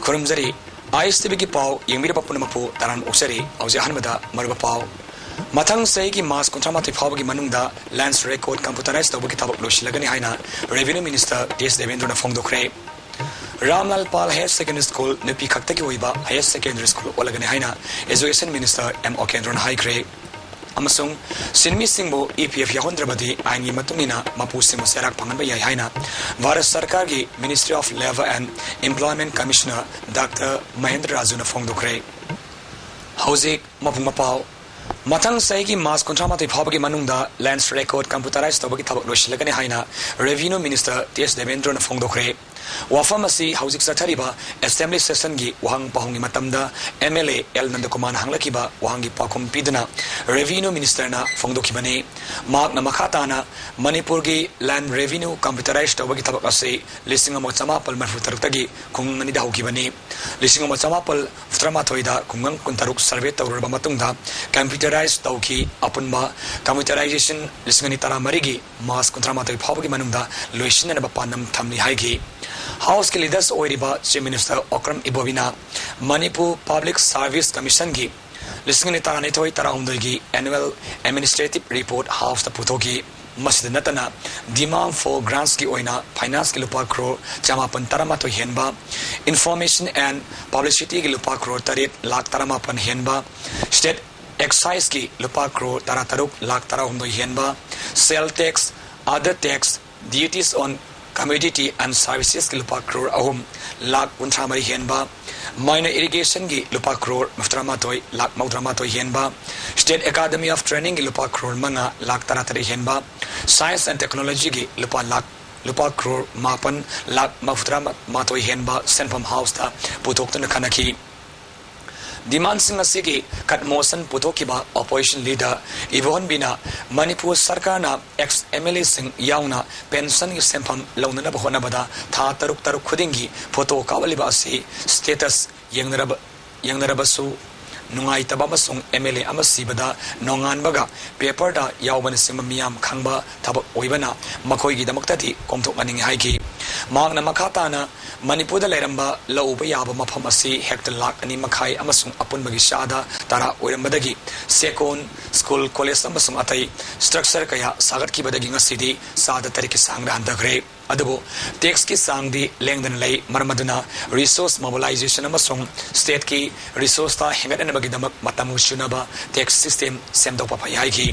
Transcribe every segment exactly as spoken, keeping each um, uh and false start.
ꯈꯨꯔꯨꯝꯖꯔꯤ꯫ ꯑꯥꯏ S T ꯚꯤꯒꯤ ꯄꯥꯎ ꯌꯦꯡꯕꯤꯔꯕ ꯄꯨꯝꯅꯃꯛꯄꯨ ꯇꯔꯥꯝꯅ ꯑꯣꯛꯆꯔꯤ꯫ ꯍꯧꯖꯤꯛ ꯑꯍꯥꯟꯕꯗ ꯃꯔꯨꯑꯣꯏꯕ ꯄꯥꯎ꯫ ꯃꯊꯪ ꯆꯍꯤꯒꯤ ꯃꯥꯔꯆ ꯀꯨꯟꯊ꯭ꯔꯥ ꯃꯥꯊꯣꯏ ꯐꯥꯎꯕꯒꯤ ꯃꯅꯨꯡꯗ land record computerize ꯇꯧꯕꯒꯤ ꯊꯕꯛ ꯂꯣꯏꯁꯤꯜꯂꯒꯅꯤ ꯍꯥꯏꯅ Revenue Minister ꯇꯤ ꯑꯦꯁ ꯗꯦꯕꯦꯟꯗ꯭ꯔꯣꯅ ꯐꯣꯡꯗꯣꯛꯈ꯭ꯔꯦ꯫ ꯔꯥꯝꯂꯥꯜ ꯄꯥꯜ Higher Secondary School ꯅꯨꯄꯤ ꯈꯛꯇꯒꯤ ꯑꯣꯏꯕ higher secondary school ꯑꯣꯜꯂꯒꯅꯤ ꯍꯥꯏꯅ Education Minister ꯑꯦꯝ ꯑꯣꯀꯦꯟꯗ꯭ꯔꯣꯅ ꯍꯥꯏꯈ꯭ꯔꯦ꯫ ꯑꯃꯁꯨꯡ ꯁꯤꯟꯃꯤꯁꯤꯡꯕꯨ ꯏ ꯄꯤ ꯑꯦꯐ ꯌꯥꯎꯍꯟꯗ꯭ꯔꯕꯗꯤ ꯑꯥꯏꯟꯒꯤ ꯃꯇꯨꯡ ꯏꯟꯅ ꯃꯄꯨꯁꯤꯡꯕꯨ ꯆꯩꯔꯥꯛ ꯐꯪꯍꯟꯕ ꯌꯥꯏ ꯍꯥꯏꯅ ꯚꯥꯔꯠ ꯁꯔꯀꯥꯔꯒꯤ Ministry of Labour and Employment Commissioner doctor Mahendra ꯔꯥꯖꯨꯅ ꯐꯣꯡꯗꯣꯛꯈ꯭ꯔꯦ꯫ ꯍꯧꯖꯤꯛ ꯃꯄꯨꯡ ꯃꯄꯥꯎ꯫ ꯃꯊꯪ ꯆꯍꯤꯒꯤ ꯃꯥꯔꯆ ꯀꯨꯟꯊ꯭ꯔꯥ ꯃꯥꯊꯣꯏ ꯐꯥꯎꯕꯒꯤ ꯃꯅꯨꯡꯗ land record computerize ꯇꯧꯕꯒꯤ ꯊꯕꯛ ꯂꯣꯏꯁꯤꯜꯂꯒꯅꯤ ꯍꯥꯏꯅ Revenue Minister ꯇꯤ ꯑꯦꯁ ꯗꯦꯕꯦꯟꯗ꯭ꯔꯣꯅ ꯐꯣꯡꯗꯣꯛꯈ꯭ꯔꯦ꯫ ꯋꯥꯐꯝ ꯑꯁꯤ ꯍꯧꯖꯤꯛ ꯆꯠꯊꯔꯤꯕ Assembly Sessionꯒꯤ ꯋꯥꯍꯪ ꯄꯥꯎꯍꯪꯒꯤ ꯃꯇꯝꯗ ꯑꯦꯝ ꯑꯦꯜ ꯑꯦ ꯑꯦꯜ ꯅꯟꯗꯀꯨꯃꯥꯔꯅ ꯍꯪꯂꯛꯈꯤꯕ ꯋꯥꯍꯪꯒꯤ ꯄꯥꯎꯈꯨꯝ ꯄꯤꯗꯨꯅ Revenue Ministerꯅ ꯐꯣꯡꯗꯣꯛꯈꯤꯕꯅꯤ꯫ ꯃꯍꯥꯛꯅ ꯃꯈꯥ ꯇꯥꯅ ꯃꯅꯤꯄꯨꯔꯒꯤ land revenue computerize ꯇꯧꯕꯒꯤ ꯊꯕꯛ ꯑꯁꯤ ꯂꯤꯁꯤꯡ ꯑꯃ ꯆꯃꯥꯄꯜ ꯃꯔꯤꯐꯨ ꯇꯔꯨꯛꯇꯒꯤ ꯈꯨꯡꯒꯪ ꯑꯅꯤꯗ ꯍꯧꯈꯤꯕꯅꯤ꯫ ꯂꯤꯁꯤꯡ ꯑꯃ ꯆꯃꯥꯄꯜ ꯇꯔꯥꯃꯥꯊꯣꯏꯗ ꯈꯨꯡꯒꯪ ꯀꯨꯟꯇꯔꯨꯛ survey ꯇꯧꯔꯨꯔꯕ ꯃꯇꯨꯡꯗ computerize ꯇꯧꯈꯤ꯫ ꯑꯄꯨꯟꯕ computerization ꯂꯤꯁꯤꯡ ꯑꯅꯤ ꯇꯔꯥꯃꯔꯤꯒꯤ ꯃꯥꯔꯆ ꯀꯨꯟꯊ꯭ꯔꯥ ꯃꯥꯊꯣꯏ ꯐꯥꯎꯕꯒꯤ ꯃꯅꯨꯡꯗ ꯂꯣꯏꯁꯤꯟꯅꯅꯕ ꯄꯥꯟꯗꯝ ꯊꯝꯂꯤ ꯍꯥꯏꯈꯤ꯫ Houseꯀꯤ leaders ꯑꯣꯏꯔꯤꯕ Chief Minister Okram ꯏꯕꯣꯕꯤꯅ Manipur Public Service Commissionꯒꯤ ꯂꯤꯁꯤꯡ ꯑꯅꯤ ꯇꯔꯥꯅꯤꯊꯣꯏ ꯇꯔꯥꯍꯨꯝꯗꯣꯏꯒꯤ annual administrative report Houseꯇ ꯄꯨꯊꯣꯛꯈꯤ꯫ ꯃꯁꯤꯗ ꯅꯠꯇꯅ demand for grantsꯀꯤ ꯑꯣꯏꯅ financeꯀꯤ ꯂꯨꯄꯥ ꯀ꯭ꯔꯣꯔ ꯆꯃꯥꯄꯜ ꯇꯔꯥꯃꯥꯊꯣꯏ ꯍꯦꯟꯕ, information and publicityꯒꯤ ꯂꯨꯄꯥ ꯀ꯭ꯔꯣꯔ ꯇꯔꯦꯠ ꯂꯥꯈ ꯇꯔꯥꯃꯥꯄꯜ ꯍꯦꯟꯕ, state exciseꯀꯤ ꯂꯨꯄꯥ ꯀ꯭ꯔꯣꯔ ꯇꯔꯥꯇꯔꯨꯛ ꯂꯥꯈ ꯇꯔꯥꯍꯨꯝꯗꯣꯏ ꯍꯦꯟꯕ, sale tax, other tax, duties on commodity and servicesꯀꯤ ꯂꯨꯄꯥ ꯀ꯭ꯔꯣꯔ ꯑꯍꯨꯝ ꯂꯥꯈ ꯀꯨꯟꯊ꯭ꯔꯥ ꯃꯔꯤ ꯍꯦꯟꯕ, minor irrigationꯒꯤ ꯂꯨꯄꯥ ꯀ꯭ꯔꯣꯔ ꯃꯔꯤꯐꯨꯇꯔꯥꯃꯥꯊꯣꯏ ꯂꯥꯈ ꯃꯧꯗ꯭ꯔꯥꯃꯥꯊꯣꯏ ꯍꯦꯟꯕ, State Academy of Trainingꯒꯤ ꯂꯨꯄꯥ ꯀ꯭ꯔꯣꯔ ꯃꯉꯥ ꯂꯥꯈ ꯇꯔꯥꯇꯔꯦꯠ ꯍꯦꯟꯕ, Science and Technologyꯒꯤ ꯂꯨꯄꯥ ꯂꯥꯈ, ꯂꯨꯄꯥ ꯀ꯭ꯔꯣꯔ ꯃꯥꯄꯜ ꯂꯥꯈ ꯃꯧꯗ꯭ꯔꯥꯃꯥꯊꯣꯏ ꯍꯦꯟꯕ ꯁꯦꯟꯐꯝ Houseꯇ ꯄꯨꯊꯣꯛꯇꯨꯅ ꯈꯟꯅꯈꯤ꯫ Demandꯁꯤꯡ ꯑꯁꯤꯒꯤ cut motion ꯄꯨꯊꯣꯛꯈꯤꯕ opposition leader ꯏꯕꯣꯍꯟꯕꯤꯅ Manipur ꯁꯔꯀꯥꯔꯅ ex MLAꯁꯤꯡ ꯌꯥꯎꯅ pensionꯒꯤ ꯁꯦꯟꯐꯝ ꯂꯧꯅꯅꯕ ꯍꯣꯠꯅꯕꯗ ꯊꯥ ꯇꯔꯨꯛ ꯇꯔꯨꯛ ꯈꯨꯗꯤꯡꯒꯤ photo ꯀꯥꯞꯍꯜꯂꯤꯕ ꯑꯁꯤ status ꯌꯦꯡꯅꯔꯕ, ꯌꯦꯡꯅꯔꯕꯁꯨ ꯅꯨꯡꯉꯥꯏꯇꯕ ꯑꯃꯁꯨꯡ MLA ꯑꯃ ꯁꯤꯕꯗ ꯅꯣꯡꯉꯥꯟꯕꯒ paperꯗ ꯌꯥꯎꯕꯅꯆꯤꯡꯕ ꯃꯤꯌꯥꯝ ꯈꯪꯕ ꯊꯕꯛ ꯑꯣꯏꯕꯅ ꯃꯈꯣꯏꯒꯤꯗꯃꯛꯇꯗꯤ ꯀꯣꯝꯊꯣꯛꯍꯟꯅꯤꯡꯏ ꯍꯥꯏꯈꯤ꯫ ꯃꯍꯥꯛꯅ ꯃꯈꯥ ꯇꯥꯅ ꯃꯅꯤꯄꯨꯔꯗ ꯂꯩꯔꯝꯕ ꯂꯧ ꯎꯕ ꯌꯥꯕ ꯃꯐꯝ ꯑꯁꯤ ꯍꯦꯛꯇꯔ ꯂꯥꯈ ꯑꯅꯤ ꯃꯈꯥꯏ ꯑꯃꯁꯨꯡ ꯑꯄꯨꯟꯕꯒꯤ ꯆꯥꯗ ꯇꯔꯥ ꯑꯣꯏꯔꯝꯕꯗꯒꯤ ꯁꯦꯀꯣꯟ, ꯁ꯭ꯀꯨꯜ, ꯀꯣꯂꯦꯖ ꯑꯃꯁꯨꯡ ꯑꯇꯩ ꯁ꯭ꯇ꯭ꯔꯛꯆꯔ ꯀꯌꯥ ꯁꯥꯒꯠꯈꯤꯕꯗꯒꯤ ꯉꯁꯤꯗꯤ ꯆꯥꯗ ꯇꯔꯦꯠꯀꯤ ꯆꯥꯡꯗ ꯍꯟꯊꯈ꯭ꯔꯦ꯫ ꯑꯗꯨꯕꯨ ꯇꯦꯛꯁꯀꯤ ꯆꯥꯡꯗꯤ ꯂꯦꯡꯗꯅ ꯂꯩ꯫ ꯃꯔꯝ ꯑꯗꯨꯅ ꯔꯤꯁꯣꯔꯁ ꯃꯣꯕꯤꯂꯥꯏꯖꯦꯁꯟ ꯑꯃꯁꯨꯡ ꯁ꯭ꯇꯦꯠꯀꯤ ꯔꯤꯁꯣꯔꯁꯇ ꯍꯦꯟꯒꯠꯅꯅꯕꯒꯤꯗꯃꯛ ꯃꯇꯝꯒ ꯆꯨꯅꯕ ꯇꯦꯛꯁ ꯁꯤꯁꯇꯦꯝ ꯁꯦꯝꯗꯣꯛꯄ ꯐꯩ ꯍꯥꯏꯈꯤ꯫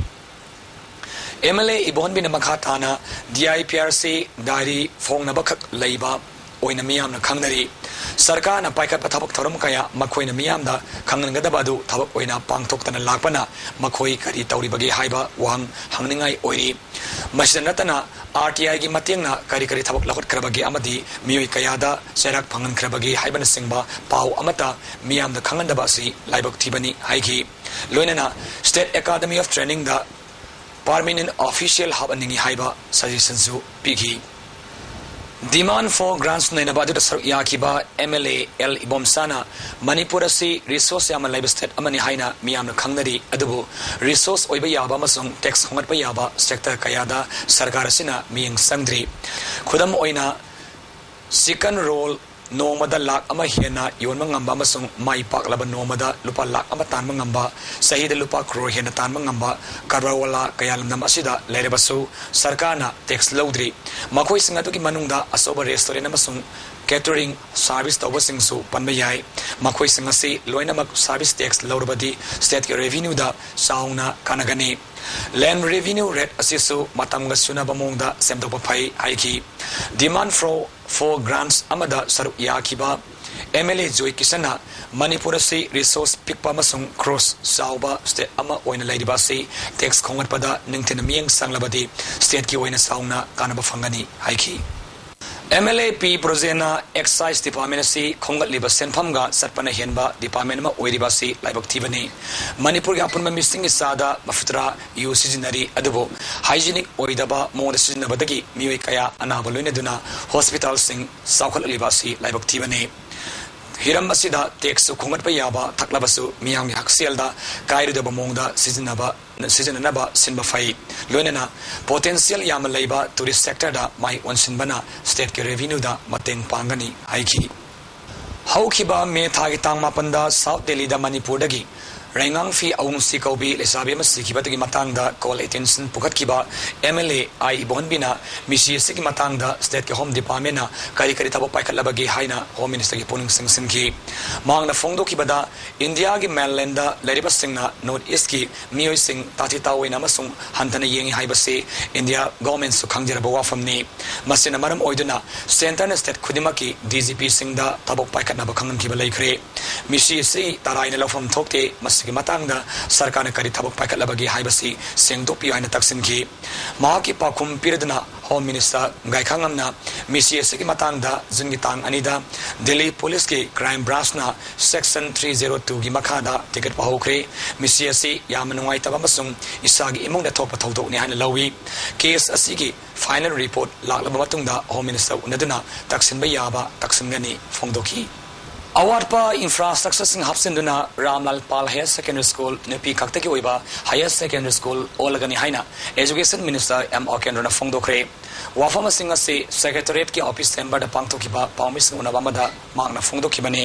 ꯑꯦꯝ ꯑꯦꯜ ꯑꯦ ꯏꯕꯣꯍꯟꯕꯤꯅ ꯃꯈꯥ ꯇꯥꯅ D I P R C dairy ꯐꯣꯡꯅꯕꯈꯛ ꯂꯩꯕ ꯑꯣꯏꯅ ꯃꯤꯌꯥꯝꯅ ꯈꯪꯅꯔꯤ꯫ ꯁꯔꯀꯥꯔꯅ ꯄꯥꯏꯈꯠꯄ ꯊꯕꯛ ꯊꯧꯔꯝ ꯀꯌꯥ ꯃꯈꯣꯏꯅ ꯃꯤꯌꯥꯝꯗ ꯈꯪꯍꯟꯒꯗꯕ ꯑꯗꯨ ꯊꯕꯛ ꯑꯣꯏꯅ ꯄꯥꯡꯊꯣꯛꯇꯅ ꯂꯥꯛꯄꯅ ꯃꯈꯣꯏ ꯀꯔꯤ ꯇꯧꯔꯤꯕꯒꯦ ꯍꯥꯏꯕ ꯋꯥꯍꯪ ꯍꯪꯅꯤꯡꯉꯥꯏ ꯑꯣꯏꯔꯤ꯫ ꯃꯁꯤꯗ ꯅꯠꯇꯅ ꯑꯥꯔ ꯇꯤ ꯑꯥꯏꯒꯤ ꯃꯇꯦꯡꯅ ꯀꯔꯤ ꯀꯔꯤ ꯊꯕꯛ ꯂꯧꯈꯠꯈ꯭ꯔꯕꯒꯦ ꯑꯃꯗꯤ ꯃꯤꯑꯣꯏ ꯀꯌꯥꯗ ꯆꯩꯔꯥꯛ ꯐꯪꯍꯟꯈ꯭ꯔꯕꯒꯦ ꯍꯥꯏꯕꯅꯆꯤꯡꯕ ꯄꯥꯎ ꯑꯃꯠꯇ ꯃꯤꯌꯥꯝꯗ ꯈꯪꯍꯟꯗꯕ ꯑꯁꯤ ꯂꯥꯏꯕꯛ ꯊꯤꯕꯅꯤ ꯍꯥꯏꯈꯤ꯫ ꯂꯣꯏꯅꯅ State Academy of Trainingꯗ permanent official ꯍꯥꯞꯍꯟꯅꯤꯡꯏ ꯍꯥꯏꯕ suggestionꯁꯨ ꯄꯤꯈꯤ꯫ Demand for grants ꯅꯩꯅꯕ ꯑꯗꯨꯗ ꯁꯔꯨꯛ ꯌꯥꯈꯤꯕ ꯑꯦꯝ ꯑꯦꯜ ꯑꯦ ꯑꯦꯜ ꯏꯕꯣꯝꯆꯥꯅ ꯃꯅꯤꯄꯨꯔ ꯑꯁꯤ ꯔꯤꯁꯣꯔꯁ ꯌꯥꯝꯅ ꯂꯩꯕ ꯁ꯭ꯇꯦꯠ ꯑꯃꯅꯤ ꯍꯥꯏꯅ ꯃꯤꯌꯥꯝꯅ ꯈꯪꯅꯔꯤ, ꯑꯗꯨꯕꯨ ꯔꯤꯁꯣꯔꯁ ꯑꯣꯏꯕ ꯌꯥꯕ ꯑꯃꯁꯨꯡ ꯇꯦꯛꯁ ꯈꯣꯝꯒꯠꯄ ꯌꯥꯕ ꯁꯦꯛꯇꯔ ꯀꯌꯥꯗ ꯁꯔꯀꯥꯔ ꯑꯁꯤꯅ ꯃꯤꯠꯌꯦꯡ ꯆꯪꯗ꯭ꯔꯤ꯫ ꯈꯨꯗꯝ ꯑꯣꯏꯅ, ꯆꯤꯀꯟ ꯔꯣꯜ ꯅꯣꯡꯃꯗ ꯂꯥꯈ ꯑꯃ ꯍꯦꯟꯅ ꯌꯣꯟꯕ ꯉꯝꯕ ꯑꯃꯁꯨꯡ ꯃꯥꯏ ꯄꯥꯛꯂꯕ ꯅꯣꯡꯃꯗ ꯂꯨꯄꯥ ꯂꯥꯈ ꯑꯃ ꯇꯥꯟꯕ ꯉꯝꯕ, ꯆꯍꯤꯗ ꯂꯨꯄꯥ ꯀ꯭ꯔꯣꯔ ꯍꯦꯟꯅ ꯇꯥꯟꯕ ꯉꯝꯕ ꯀꯔꯕꯥꯔꯋꯥꯂꯥ ꯀꯌꯥ ꯂꯝꯗꯝ ꯑꯁꯤꯗ ꯂꯩꯔꯕꯁꯨ ꯁꯔꯀꯥꯔꯅ ꯇꯦꯛꯁ ꯂꯧꯗ꯭ꯔꯤ꯫ ꯃꯈꯣꯏꯁꯤꯡ ꯑꯗꯨꯒꯤ ꯃꯅꯨꯡꯗ ꯑꯆꯧꯕ ꯔꯦꯁꯇꯨꯔꯦꯟ ꯑꯃꯁꯨꯡ ꯀꯦꯇꯔꯤꯡ ꯁꯥꯔꯚꯤꯁ ꯇꯧꯕꯁꯤꯡꯁꯨ ꯄꯟꯕ ꯌꯥꯏ꯫ ꯃꯈꯣꯏꯁꯤꯡ ꯑꯁꯤ ꯂꯣꯏꯅꯃꯛ ꯁꯥꯔꯚꯤꯁ ꯇꯦꯛꯁ ꯂꯧꯔꯕꯗꯤ ꯁ꯭ꯇꯦꯠꯀꯤ ꯔꯦꯚꯤꯅ꯭ꯌꯨꯗ ꯆꯥꯎꯅ ꯀꯥꯟꯅꯒꯅꯤ꯫ ꯂꯦꯟ ꯔꯦꯚꯤꯅ꯭ꯌꯨ ꯔꯦꯠ ꯑꯁꯤꯁꯨ ꯃꯇꯝꯒ ꯆꯨꯅꯕ ꯃꯑꯣꯡꯗ ꯁꯦꯝꯗꯣꯛꯄ ꯐꯩ ꯍꯥꯏꯈꯤ꯫ Demand for, for grants ꯑꯃꯗ ꯁꯔꯨꯛ ꯌꯥꯈꯤꯕ ꯑꯦꯝ ꯑꯦꯜ ꯑꯦ ꯖꯣꯏ ꯀꯤꯁꯟꯅ ꯃꯅꯤꯄꯨꯔ ꯑꯁꯤ ꯔꯤꯁꯣꯔꯁ ꯄꯤꯛꯄ ꯑꯃꯁꯨꯡ ꯈ꯭ꯔꯣꯁ ꯆꯥꯎꯕ ꯁ꯭ꯇꯦꯠ ꯑꯃ ꯑꯣꯏꯅ ꯂꯩꯔꯤꯕ ꯑꯁꯤ ꯇꯦꯛꯁ ꯈꯣꯝꯒꯠꯄꯗ ꯅꯤꯡꯊꯤꯅ ꯃꯤꯠꯌꯦꯡ ꯆꯪꯂꯕꯗꯤ ꯁ꯭ꯇꯦꯠꯀꯤ ꯑꯣꯏꯅ ꯆꯥꯎꯅ ꯀꯥꯟꯅꯕ ꯐꯪꯒꯅꯤ ꯍꯥꯏꯈꯤ꯫ ꯑꯦꯝ ꯑꯦꯜ ꯑꯦ ꯄꯤ ꯕ꯭ꯔꯣꯖꯦꯟꯅ ꯑꯦꯛꯁꯥꯏꯖ ꯗꯤꯄꯥꯔꯠꯃꯦꯟ ꯑꯁꯤ ꯈꯣꯝꯒꯠꯂꯤꯕ ꯁꯦꯟꯐꯝꯒ ꯆꯠꯄꯅ ꯍꯦꯟꯕ ꯗꯤꯄꯥꯔꯠꯃꯦꯟ ꯑꯃ ꯑꯣꯏꯔꯤꯕ ꯑꯁꯤ ꯂꯥꯏꯕꯛ ꯊꯤꯕꯅꯤ꯫ ꯃꯅꯤꯄꯨꯔꯒꯤ ꯑꯄꯨꯟꯕ ꯃꯤꯁꯤꯡꯒꯤ ꯆꯥꯗ ꯃꯔꯤꯐꯨꯇꯔꯥ ꯌꯨ ꯁꯤꯖꯤꯟꯅꯔꯤ, ꯑꯗꯨꯕꯨ ꯍꯥꯏꯖꯤꯅꯤꯛ ꯑꯣꯏꯗꯕ ꯃꯑꯣꯡꯗ ꯁꯤꯖꯤꯟꯅꯕꯗꯒꯤ ꯃꯤꯑꯣꯏ ꯀꯌꯥ ꯑꯅꯥꯕ ꯂꯣꯏꯅꯗꯨꯅ ꯍꯣꯁꯄꯤꯇꯥꯜꯁꯤꯡ ꯆꯥꯎꯈꯠꯂꯛꯂꯤꯕ ꯑꯁꯤ ꯂꯥꯏꯕꯛ ꯊꯤꯕꯅꯤ꯫ ꯍꯤꯔꯝ ꯑꯁꯤꯗ ꯇꯦꯛꯁꯁꯨ ꯈꯣꯝꯒꯠꯄ ꯌꯥꯕ, ꯊꯛꯂꯕꯁꯨ ꯃꯤꯌꯥꯝꯒꯤ ꯍꯛꯁꯦꯜꯗ ꯀꯥꯏꯔꯣꯏꯗꯕ ꯃꯑꯣꯡꯗ ꯁꯤꯖꯤꯟꯅꯕ, ꯁꯤꯖꯤꯟꯅꯅꯕ ꯁꯤꯟꯕ ꯐꯩ꯫ ꯂꯣꯏꯅꯅ ꯄꯣꯇꯦꯟꯁꯤꯌꯦꯜ ꯌꯥꯝꯅ ꯂꯩꯕ ꯇꯨꯔꯤꯁ ꯁꯦꯛꯇꯔꯗ ꯃꯥꯏ ꯑꯣꯟꯁꯤꯟꯕꯅ ꯁ꯭ꯇꯦꯠꯀꯤ ꯔꯦꯚꯤꯅ꯭ꯌꯨꯗ ꯃꯇꯦꯡ ꯄꯥꯡꯒꯅꯤ ꯍꯥꯏꯈꯤ꯫ ꯍꯧꯈꯤꯕ ꯃꯦ ꯊꯥꯒꯤ ꯇꯥꯡ ꯃꯥꯄꯟꯗ ꯁꯥꯎꯠ ꯗꯦꯜꯂꯤꯗ ꯃꯅꯤꯄꯨꯔꯗꯒꯤ ꯔꯩꯉꯥꯡꯐꯤ ꯑꯋꯨꯡꯁꯤ ꯀꯧꯕꯤ ꯂꯩꯁꯥꯕꯤ ꯑꯃ ꯁꯤꯈꯤꯕꯗꯨꯒꯤ ꯃꯇꯥꯡꯗ ꯀꯣꯜ ꯑꯦꯇꯦꯟꯁꯟ ꯄꯨꯈꯠꯈꯤꯕ ꯑꯦꯝ ꯑꯦꯜ ꯑꯦ ꯑꯥꯏ ꯏꯕꯣꯍꯟꯕꯤꯅ ꯃꯤꯁꯤ ꯑꯁꯤꯒꯤ ꯃꯇꯥꯡꯗ ꯁ꯭ꯇꯦꯠꯀꯤ ꯍꯣꯝ ꯗꯤꯄꯥꯔꯠꯃꯦꯟꯅ ꯀꯔꯤ ꯀꯔꯤ ꯊꯕꯛ ꯄꯥꯏꯈꯠꯂꯕꯒꯦ ꯍꯥꯏꯅ ꯍꯣꯝ ꯃꯤꯅꯤꯁꯇꯔꯒꯤ ꯄꯨꯛꯅꯤꯡ ꯆꯤꯡꯁꯤꯟꯈꯤ꯫ ꯃꯍꯥꯛꯅ ꯐꯣꯡꯗꯣꯛꯈꯤꯕꯗ, ꯏꯟꯗꯤꯌꯥꯒꯤ ꯃꯦꯟꯂꯦꯟꯗ ꯂꯩꯔꯤꯕꯁꯤꯡꯅ ꯅꯣꯔꯠ ꯏꯁꯀꯤ ꯃꯤꯑꯣꯏꯁꯤꯡ ꯇꯥꯊꯤ ꯇꯥꯑꯣꯏꯅ ꯑꯃꯁꯨꯡ ꯍꯟꯊꯅ ꯌꯦꯡꯏ ꯍꯥꯏꯕꯁꯤ ꯏꯟꯗꯤꯌꯥ ꯒꯣꯚꯔꯟꯃꯦꯟꯠꯁꯨ ꯈꯪꯖꯔꯕ ꯋꯥꯐꯝꯅꯤ꯫ ꯃꯁꯤꯅ ꯃꯔꯝ ꯑꯣꯏꯗꯨꯅ ꯁꯦꯟꯇꯔꯅ ꯁ꯭ꯇꯦꯠ ꯈꯨꯗꯤꯡꯃꯛꯀꯤ ꯗꯤ ꯖꯤ ꯄꯤꯁꯤꯡꯗ ꯊꯕꯛ ꯄꯥꯏꯈꯠꯅꯕ ꯈꯪꯍꯟꯈꯤꯕ ꯂꯩꯈ꯭ꯔꯦ꯫ ꯃꯤꯁꯤ ꯑꯁꯤ ꯇꯔꯥꯏꯅ ꯂꯧꯐꯝ ꯊꯣꯛꯇꯦ꯫ ꯃꯁꯤꯒꯤ ꯃꯇꯥꯡꯗ ꯁꯔꯀꯥꯔꯅ ꯀꯔꯤ ꯊꯕꯛ ꯄꯥꯏꯈꯠꯂꯕꯒꯦ ꯍꯥꯏꯕꯁꯤ ꯁꯦꯡꯗꯣꯛꯄꯤꯌꯨ ꯍꯥꯏꯅ ꯇꯛꯁꯤꯟꯈꯤ꯫ ꯃꯍꯥꯛꯀꯤ ꯄꯥꯎꯈꯨꯝ ꯄꯤꯔꯗꯨꯅ ꯍꯣꯝ ꯃꯤꯅꯤꯁꯇꯔ ꯒꯥꯏꯈꯥꯉꯝꯅ ꯃꯤꯁꯤ ꯑꯁꯤꯒꯤ ꯃꯇꯥꯡꯗ ꯖꯨꯟꯒꯤ ꯇꯥꯡ ꯑꯅꯤꯗ ꯗꯤꯜꯂꯤ ꯄꯨꯂꯤꯁꯀꯤ ꯀ꯭ꯔꯥꯏꯝ ꯕ꯭ꯔꯥꯟꯁꯅ ꯁꯦꯛꯁꯟ ꯊ꯭ꯔꯤ ꯖꯦꯔꯣ ꯇꯨꯒꯤ ꯃꯈꯥꯗ ꯊꯤꯒꯠꯄ ꯍꯧꯈ꯭ꯔꯦ꯫ ꯃꯤꯁꯤ ꯑꯁꯤ ꯌꯥꯝꯅ ꯅꯨꯡꯉꯥꯏꯇꯕ ꯑꯃꯁꯨꯡ ꯏꯁꯥꯒꯤ ꯏꯃꯨꯡꯗ ꯊꯣꯛꯄ ꯊꯧꯗꯣꯛꯅꯤ ꯍꯥꯏꯅ ꯂꯧꯏ꯫ ꯀꯦꯁ ꯑꯁꯤꯒꯤ ꯐꯥꯏꯅꯦꯜ ꯔꯤꯄꯣꯔꯠ ꯂꯥꯛꯂꯕ ꯃꯇꯨꯡꯗ ꯍꯣꯝ ꯃꯤꯅꯤꯁꯇꯔ ꯎꯅꯗꯨꯅ ꯇꯛꯁꯤꯟꯕ ꯌꯥꯕ ꯇꯛꯁꯤꯟꯒꯅꯤ ꯐꯣꯡꯗꯣꯛꯈꯤ꯫ ꯑꯋꯥꯠꯄ ꯏꯟꯐ꯭ꯔꯥꯁ꯭ꯇ꯭ꯔꯛꯆꯔꯁꯤꯡ ꯍꯥꯞꯆꯤꯟꯗꯨꯅ ꯔꯥꯝꯂꯥꯜ ꯄꯥꯜ ꯍꯥꯌꯔ ꯁꯦꯀꯦꯟꯗꯔꯤ ꯁ꯭ꯀꯨꯜ ꯅꯨꯄꯤ ꯈꯛꯇꯒꯤ ꯑꯣꯏꯕ ꯍꯥꯌꯔ ꯁꯦꯀꯦꯟꯗꯔꯤ ꯁ꯭ꯀꯨꯜ ꯑꯣꯜꯂꯒꯅꯤ ꯍꯥꯏꯅ ꯑꯦꯖꯨꯀꯦꯁꯟ ꯃꯤꯅꯤꯁꯇꯔ ꯑꯦꯝ ꯑꯣꯀꯦꯟꯗ꯭ꯔꯅ ꯐꯣꯡꯗꯣꯛꯈ꯭ꯔꯦ꯫ ꯋꯥꯐꯝꯁꯤꯡ ꯑꯁꯤ ꯁꯦꯀ꯭ꯔꯦꯇꯔꯤꯌꯦꯠꯀꯤ ꯑꯣꯐꯤꯁ ꯆꯦꯝꯕꯔꯗ ꯄꯥꯡꯊꯣꯛꯈꯤꯕ ꯄꯥꯎꯃꯤꯁꯤꯡ ꯎꯅꯕ ꯑꯃꯗ ꯃꯍꯥꯛꯅ ꯐꯣꯡꯗꯣꯛꯈꯤꯕꯅꯤ꯫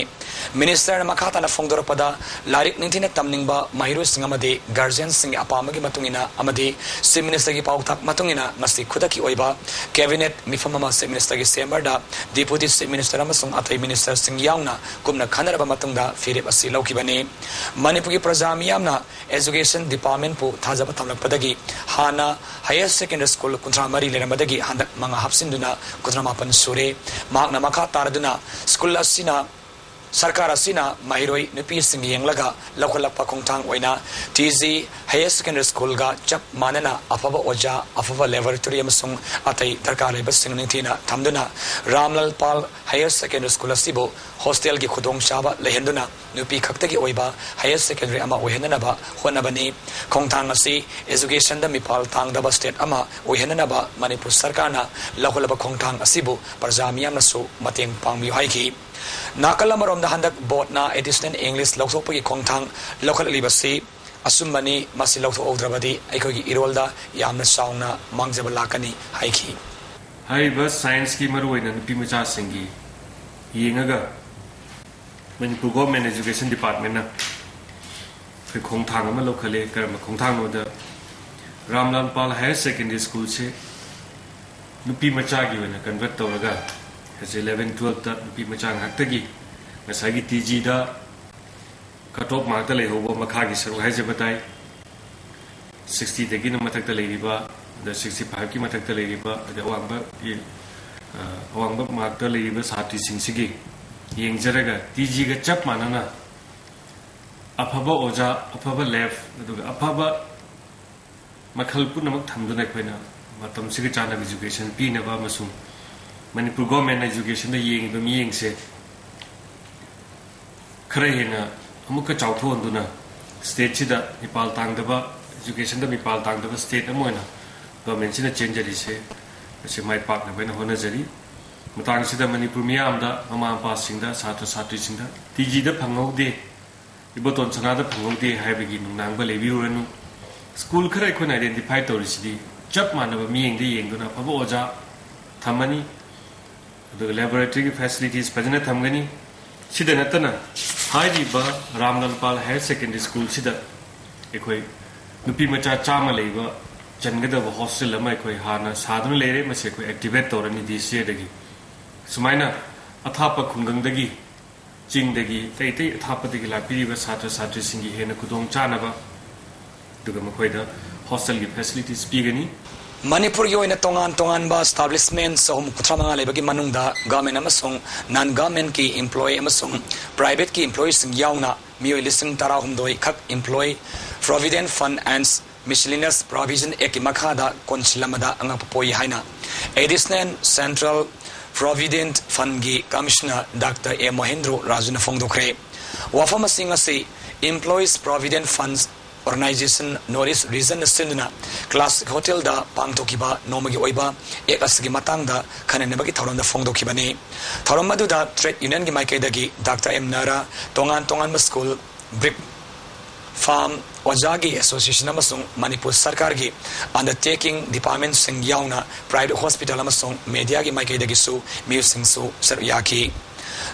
ꯃꯤꯅꯤꯁꯇꯔꯅ ꯃꯈꯥ ꯇꯥꯅ ꯐꯣꯡꯗꯣꯔꯛꯄꯗ, ꯂꯥꯏꯔꯤꯛ ꯅꯤꯡꯊꯤꯅ ꯇꯝꯅꯤꯡꯕ ꯃꯍꯩꯔꯣꯏꯁꯤꯡ ꯑꯃꯗꯤ ꯒꯥꯔꯖꯤꯌꯟꯁꯤꯡꯒꯤ ꯑꯄꯥꯝꯕꯒꯤ ꯃꯇꯨꯡ ꯏꯟꯅ ꯑꯃꯗꯤ ꯆꯤꯐ ꯃꯤꯅꯤꯁꯇꯔꯒꯤ ꯄꯥꯎꯇꯥꯛ ꯃꯇꯨꯡ ꯏꯟꯅ ꯉꯁꯤ ꯈꯨꯗꯛꯀꯤ ꯑꯣꯏꯕ ꯀꯦꯕꯤꯅꯦꯠ ꯃꯤꯐꯝ ꯑꯃ ꯆꯤꯐ ꯃꯤꯅꯤꯁꯇꯔꯒꯤ ꯆꯦꯝꯕꯔꯗ ꯗꯤꯄꯨꯇꯤ ꯆꯤꯐ ꯃꯤꯅꯤꯁꯇꯔ ꯑꯃꯁꯨꯡ ꯑꯇꯩ ꯃꯤꯅꯤꯁꯇꯔꯁꯤꯡ ꯌꯥꯎꯅ ꯀꯨꯞꯅ ꯈꯟꯅꯔꯕ ꯃꯇꯨꯡꯗ ꯐꯤꯔꯦꯞ ꯑꯁꯤ ꯂꯧꯈꯤꯕꯅꯤ꯫ ꯃꯅꯤꯄꯨꯔꯒꯤ ꯄ꯭ꯔꯖꯥ ꯃꯤꯌꯥꯝꯅ ꯑꯦꯖꯨꯀꯦꯁꯟ ꯗꯤꯄꯥꯔꯠꯃꯦꯟꯠꯄꯨ ꯊꯥꯖꯕ ꯊꯝꯂꯛꯄꯗꯒꯤ ꯍꯥꯟꯅ ꯍꯥꯌꯔ ꯁꯦꯀꯦꯟꯗꯔꯤ ꯁ꯭ꯀꯨꯜ ꯀꯨꯟꯊ꯭ꯔꯥ ꯃꯔꯤ ꯂꯩꯔꯝꯕꯗꯒꯤ ꯍꯟꯗꯛ ꯃꯉꯥ ꯍꯥꯞꯆꯤꯟꯗꯨꯅ ꯀꯨꯟꯊ꯭ꯔꯥ ꯃꯥꯄꯟ ꯁꯨꯔꯦ꯫ ꯃꯍꯥꯛꯅ ꯃꯈꯥ ꯇꯥꯔꯗꯨꯅ ꯁ꯭ꯀꯨꯜ ꯑꯁꯤꯅ ꯁꯔꯀꯥꯔ ꯑꯁꯤꯅ ꯃꯍꯩꯔꯣꯏ ꯅꯨꯄꯤꯁꯤꯡ ꯌꯦꯡꯂꯒ ꯂꯧꯈꯠꯂꯛꯄ ꯈꯣꯡꯊꯥꯡ ꯑꯣꯏꯅ ꯇꯤ ꯖꯤ ꯍꯥꯌꯔ ꯁꯦꯀꯦꯟꯗꯔꯤ ꯁ꯭ꯀꯨꯜꯒ ꯆꯞ ꯃꯥꯟꯅꯅ ꯑꯐꯕ ꯑꯣꯖꯥ, ꯑꯐꯕ ꯂꯦꯕꯣꯔꯦꯇꯣꯔꯤ ꯑꯃꯁꯨꯡ ꯑꯇꯩ ꯗꯔꯀꯥꯔ ꯂꯩꯕꯁꯤꯡ ꯅꯤꯡꯊꯤꯅ ꯊꯝꯗꯨꯅ ꯔꯥꯝꯂꯥꯜ ꯄꯥꯜ ꯍꯥꯌꯔ ꯁꯦꯀꯦꯟꯗꯔꯤ ꯁ꯭ꯀꯨꯜ ꯑꯁꯤꯕꯨ ꯍꯣꯁꯇꯦꯜꯒꯤ ꯈꯨꯗꯣꯡꯆꯥꯕ ꯂꯩꯍꯟꯗꯨꯅ ꯅꯨꯄꯤ ꯈꯛꯇꯒꯤ ꯑꯣꯏꯕ ꯍꯥꯌꯔ ꯁꯦꯀꯦꯟꯗꯔꯤ ꯑꯃ ꯑꯣꯏꯍꯟꯅꯅꯕ ꯍꯣꯠꯅꯕꯅꯤ꯫ ꯈꯣꯡꯊꯥꯡ ꯑꯁꯤ ꯑꯦꯖꯨꯀꯦꯁꯟꯗ ꯃꯤꯄꯥꯜ ꯇꯥꯡꯗꯕ ꯁ꯭ꯇꯦꯠ ꯑꯃ ꯑꯣꯏꯍꯟꯅꯅꯕ ꯃꯅꯤꯄꯨꯔ ꯁꯔꯀꯥꯔꯅ ꯂꯧꯈꯠꯂꯕ ꯈꯣꯡꯊꯥꯡ ꯑꯁꯤꯕꯨ ꯄ꯭ꯔꯖꯥ ꯃꯤꯌꯥꯝꯅꯁꯨ ꯃꯇꯦꯡ ꯄꯥꯡꯕꯤꯌꯨ ꯍꯥꯏꯈꯤ꯫ ꯅꯥꯀꯜ ꯑꯃꯔꯣꯝꯗ ꯍꯟꯗꯛ ꯕꯣꯔꯗꯅ ꯑꯦꯗꯤꯁꯅꯦꯜ ꯏꯪꯂꯤꯁ ꯂꯧꯊꯣꯛꯄꯒꯤ ꯈꯣꯡꯊꯥꯡ ꯂꯧꯈꯠꯂꯛꯂꯤꯕꯁꯤ ꯑꯆꯨꯝꯕꯅꯤ꯫ ꯃꯁꯤ ꯂꯧꯊꯣꯛꯍꯧꯗ꯭ꯔꯕꯗꯤ ꯑꯩꯈꯣꯏꯒꯤ ꯏꯔꯣꯜꯗ ꯌꯥꯝꯅ ꯆꯥꯎꯅ ꯃꯥꯡꯖꯕ ꯂꯥꯛꯀꯅꯤ ꯍꯥꯏꯈꯤ꯫ ꯍꯥꯏꯔꯤꯕ ꯁꯥꯏꯟꯁꯀꯤ, ꯃꯔꯨꯑꯣꯏꯅ ꯅꯨꯄꯤ ꯃꯆꯥꯁꯤꯡꯒꯤ ꯌꯦꯡꯉꯒ ꯃꯅꯤꯄꯨꯔ ꯒꯣꯔꯃꯦꯟ ꯑꯦꯖꯨꯀꯦꯁꯟ ꯗꯤꯄꯥꯔꯠꯃꯦꯟꯅ ꯑꯩꯈꯣꯏ ꯈꯣꯡꯊꯥꯡ ꯑꯃ ꯂꯧꯈꯠꯂꯦ꯫ ꯀꯔꯝꯕ ꯈꯣꯡꯊꯥꯡꯅꯣꯗ, ꯔꯥꯝꯂꯥꯜ ꯄꯥꯜ ꯍꯥꯌꯔ ꯁꯦꯀꯦꯟꯗꯔꯤ ꯁ꯭ꯀꯨꯜꯁꯦ ꯅꯨꯄꯤ ꯃꯆꯥꯒꯤ ꯑꯣꯏꯅ ꯀꯟꯚꯔꯠ ꯇꯧꯔꯒ, ꯍꯧꯖꯤꯛ ꯏꯂꯦꯚꯦꯟ ꯇꯨꯋꯦꯜꯐꯇ ꯅꯨꯄꯤ ꯃꯆꯥ ꯉꯥꯛꯇꯒꯤ, ꯉꯁꯥꯏꯒꯤ ꯇꯤ ꯖꯤꯗ ꯀꯠ ꯑꯣꯐ ꯃꯥꯔꯛꯇ ꯂꯩꯍꯧꯕ ꯃꯈꯥꯒꯤ ꯁꯔꯨꯛ ꯍꯥꯏꯖꯕ ꯇꯥꯏ, ꯁꯤꯛꯁꯇꯤꯗꯒꯤꯅ ꯃꯊꯛꯇ ꯂꯩꯔꯤꯕ, ꯑꯗ ꯁꯤꯛꯁꯇꯤ ꯐꯥꯏꯚꯀꯤ ꯃꯊꯛꯇ ꯂꯩꯔꯤꯕ, ꯑꯗ ꯑꯋꯥꯡꯕ, ꯑ, ꯑꯋꯥꯡꯕ ꯃꯥꯔꯛꯇ ꯂꯩꯔꯤꯕ ꯁꯥꯇ꯭ꯔꯤꯁꯤꯡꯁꯤꯒꯤ ꯌꯦꯡꯖꯔꯒ, ꯇꯤ ꯖꯤꯒ ꯆꯞ ꯃꯥꯟꯅꯅ ꯑꯐꯕ ꯑꯣꯖꯥ, ꯑꯐꯕ ꯂꯦꯕ, ꯑꯗꯨꯒ ꯑꯐꯕ ꯃꯈꯜ ꯄꯨꯝꯅꯃꯛ ꯊꯝꯗꯨꯅ ꯑꯩꯈꯣꯏꯅ ꯃꯇꯝꯁꯤꯒ ꯆꯥꯟꯅꯕ ꯏꯖꯨꯀꯦꯁꯟ ꯄꯤꯅꯕ ꯑꯃꯁꯨꯡ ꯃꯅꯤꯄꯨꯔ ꯒꯣꯔꯃꯦꯟꯅ ꯏꯖꯨꯀꯦꯁꯟꯗ ꯌꯦꯡꯉꯤꯕ ꯃꯤꯠꯌꯦꯡꯁꯦ ꯈꯔ ꯍꯦꯟꯅ ꯑꯃꯨꯛꯀ ꯆꯥꯎꯊꯣꯛꯍꯟꯗꯨꯅ, ꯁ꯭ꯇꯦꯠꯁꯤꯗ ꯃꯤꯄꯥꯜ ꯇꯥꯡꯗꯕ, ꯏꯖꯨꯀꯦꯁꯟꯗ ꯃꯤꯄꯥꯜ ꯇꯥꯡꯗꯕ ꯁ꯭ꯇꯦꯠ ꯑꯃ ꯑꯣꯏꯅ ꯒꯣꯔꯃꯦꯟꯁꯤꯅ ꯆꯦꯟꯖꯔꯤꯁꯦ, ꯃꯁꯤ ꯃꯥꯏ ꯄꯥꯛꯅꯕ ꯍꯥꯏꯅ ꯍꯣꯠꯅꯖꯔꯤ꯫ ꯃꯇꯥꯡꯁꯤꯗ ꯃꯅꯤꯄꯨꯔ ꯃꯤꯌꯥꯝꯗ, ꯃꯃꯥ ꯃꯄꯥꯁꯤꯡꯗ, ꯁꯥꯇ꯭ꯔ ꯁꯥꯇ꯭ꯔꯤꯁꯤꯡꯗ, ꯇꯤ ꯖꯤꯗ ꯐꯪꯍꯧꯗꯦ, ꯏꯕꯣꯇꯣꯟ ꯁꯅꯥꯗ ꯐꯪꯍꯧꯗꯦ ꯍꯥꯏꯕꯒꯤ ꯅꯨꯡꯅꯥꯡꯕ ꯂꯩꯕꯤꯔꯨꯔꯅꯨ꯫ ꯁ꯭ꯀꯨꯜ ꯈꯔ ꯑꯩꯈꯣꯏꯅ ꯑꯥꯏꯗꯦꯟꯇꯤꯐꯥꯏ ꯇꯧꯔꯤꯁꯤꯗꯤ ꯆꯞ ꯃꯥꯟꯅꯕ ꯃꯤꯠꯌꯦꯡꯗ ꯌꯦꯡꯗꯨꯅ ꯑꯐꯕ ꯑꯣꯖꯥ ꯊꯝꯃꯅꯤ, ꯑꯗꯨꯒ ꯂꯦꯕꯣꯔꯦꯇꯔꯤꯒꯤ ꯐꯦꯁꯤꯂꯤꯇꯤꯁ ꯐꯖꯅ ꯊꯝꯒꯅꯤ꯫ ꯁꯤꯗ ꯅꯠꯇꯅ, ꯍꯥꯏꯔꯤꯕ ꯔꯥꯝꯂꯥꯜ ꯄꯥꯜ ꯍꯥꯌꯔ ꯁꯦꯀꯦꯟꯗꯔꯤ ꯁ꯭ꯀꯨꯜꯁꯤꯗ ꯑꯩꯈꯣꯏ ꯅꯨꯄꯤ ꯃꯆꯥ ꯆꯥꯝꯃ ꯂꯩꯕ ꯆꯟꯒꯗꯕ ꯍꯣꯁꯇꯦꯜ ꯑꯃ ꯑꯩꯈꯣꯏ ꯍꯥꯟꯅ ꯁꯥꯗꯨꯅ ꯂꯩꯔꯦ꯫ ꯃꯁꯤ ꯑꯩꯈꯣꯏ ꯑꯦꯛꯇꯤꯚꯦꯠ ꯇꯧꯔꯅꯤ ꯗꯤ ꯁꯤ ꯑꯦꯗꯒꯤ꯫ ꯁꯨꯃꯥꯏꯅ ꯑꯊꯥꯞꯄ ꯈꯨꯡꯒꯪꯗꯒꯤ, ꯆꯤꯡꯗꯒꯤ, ꯑꯇꯩ ꯑꯇꯩ ꯑꯊꯥꯞꯄꯗꯒꯤ ꯂꯥꯛꯄꯤꯔꯤꯕ ꯁꯥꯇ꯭ꯔ ꯁꯥꯇ꯭ꯔꯤꯁꯤꯡꯒꯤ ꯍꯦꯟꯅ ꯈꯨꯗꯣꯡꯆꯥꯅꯕ, ꯑꯗꯨꯒ ꯃꯈꯣꯏꯗ ꯍꯣꯁꯇꯦꯜꯒꯤ ꯐꯦꯁꯤꯂꯤꯇꯤꯁ ꯄꯤꯒꯅꯤ꯫ ꯃꯅꯤꯄꯨꯔꯒꯤ ꯑꯣꯏꯅ ꯇꯣꯉꯥꯟ ꯇꯣꯉꯥꯟꯕ ꯏꯁꯇꯥꯕ꯭ꯂꯤꯁꯃꯦꯟ ꯆꯍꯨꯝ ꯀꯨꯟꯊ꯭ꯔꯥ ꯃꯉꯥ ꯂꯩꯕꯒꯤ ꯃꯅꯨꯡꯗ ꯒꯚꯔꯟꯃꯦꯟꯠ ꯑꯃꯁꯨꯡ ꯅꯟ ꯒꯚꯔꯟꯃꯦꯟꯠꯀꯤ ꯏꯝꯄ꯭ꯂꯣꯌꯤ ꯑꯃꯁꯨꯡ ꯄ꯭ꯔꯥꯏꯚꯦꯠꯀꯤ ꯏꯝꯄ꯭ꯂꯣꯌꯤꯁꯤꯡ ꯌꯥꯎꯅ ꯃꯤꯑꯣꯏ ꯂꯤꯁꯤꯡ ꯇꯔꯥꯍꯨꯝꯗꯣꯏ ꯈꯛ Employee Provident Fund and Miscellaneous Provision Actꯀꯤ ꯃꯈꯥꯗ ꯀꯣꯟꯁꯤꯜ ꯑꯃꯗ ꯑꯉꯛꯄ ꯄꯣꯛꯏ ꯍꯥꯏꯅ Additional Central Provident Fundꯀꯤ ꯀꯃꯤꯁꯅꯔ ꯗꯥꯛꯇꯔ ꯑꯦ ꯃꯣꯍꯦꯟꯗ꯭ꯔꯣ ꯔꯥꯖꯨꯅ ꯐꯣꯡꯗꯣꯛꯈ꯭ꯔꯦ꯫ ꯋꯥꯐꯝ ꯑꯁꯤ ꯉꯁꯤ Employees Provident Fund Organization North East Region ꯅ ꯁꯤꯟꯗꯨꯅ Classic Hotel ꯗ ꯄꯥꯡꯊꯣꯛꯈꯤꯕ ꯅꯣꯡꯃꯒꯤ ꯑꯣꯏꯕ ꯑꯦꯛ ꯑꯁꯤꯒꯤ ꯃꯇꯥꯡꯗ ꯈꯟꯅꯅꯕꯒꯤ ꯊꯧꯔꯝꯗ ꯐꯣꯡꯗꯣꯛꯈꯤꯕꯅꯤ꯫ ꯊꯧꯔꯝ ꯑꯗꯨꯗ Trade Union ꯒꯤ ꯃꯥꯏꯀꯩꯗꯒꯤ ꯗꯥꯛꯇꯔ ꯑꯦꯝ ꯅꯥꯔꯥ, ꯇꯣꯉꯥꯟ ꯇꯣꯉꯥꯟꯕ school, brick farm, ꯑꯣꯖꯥꯒꯤ association ꯑꯃꯁꯨꯡ ꯃꯅꯤꯄꯨꯔ ꯁꯔꯀꯥꯔꯒꯤ undertaking department ꯁꯤꯡ ꯌꯥꯎꯅ private hospital ꯑꯃꯁꯨꯡ media ꯒꯤ ꯃꯥꯏꯀꯩꯗꯒꯤꯁꯨ ꯃꯤꯑꯣꯏꯁꯤꯡꯁꯨ ꯁꯔꯨꯛ ꯌꯥꯈꯤ꯫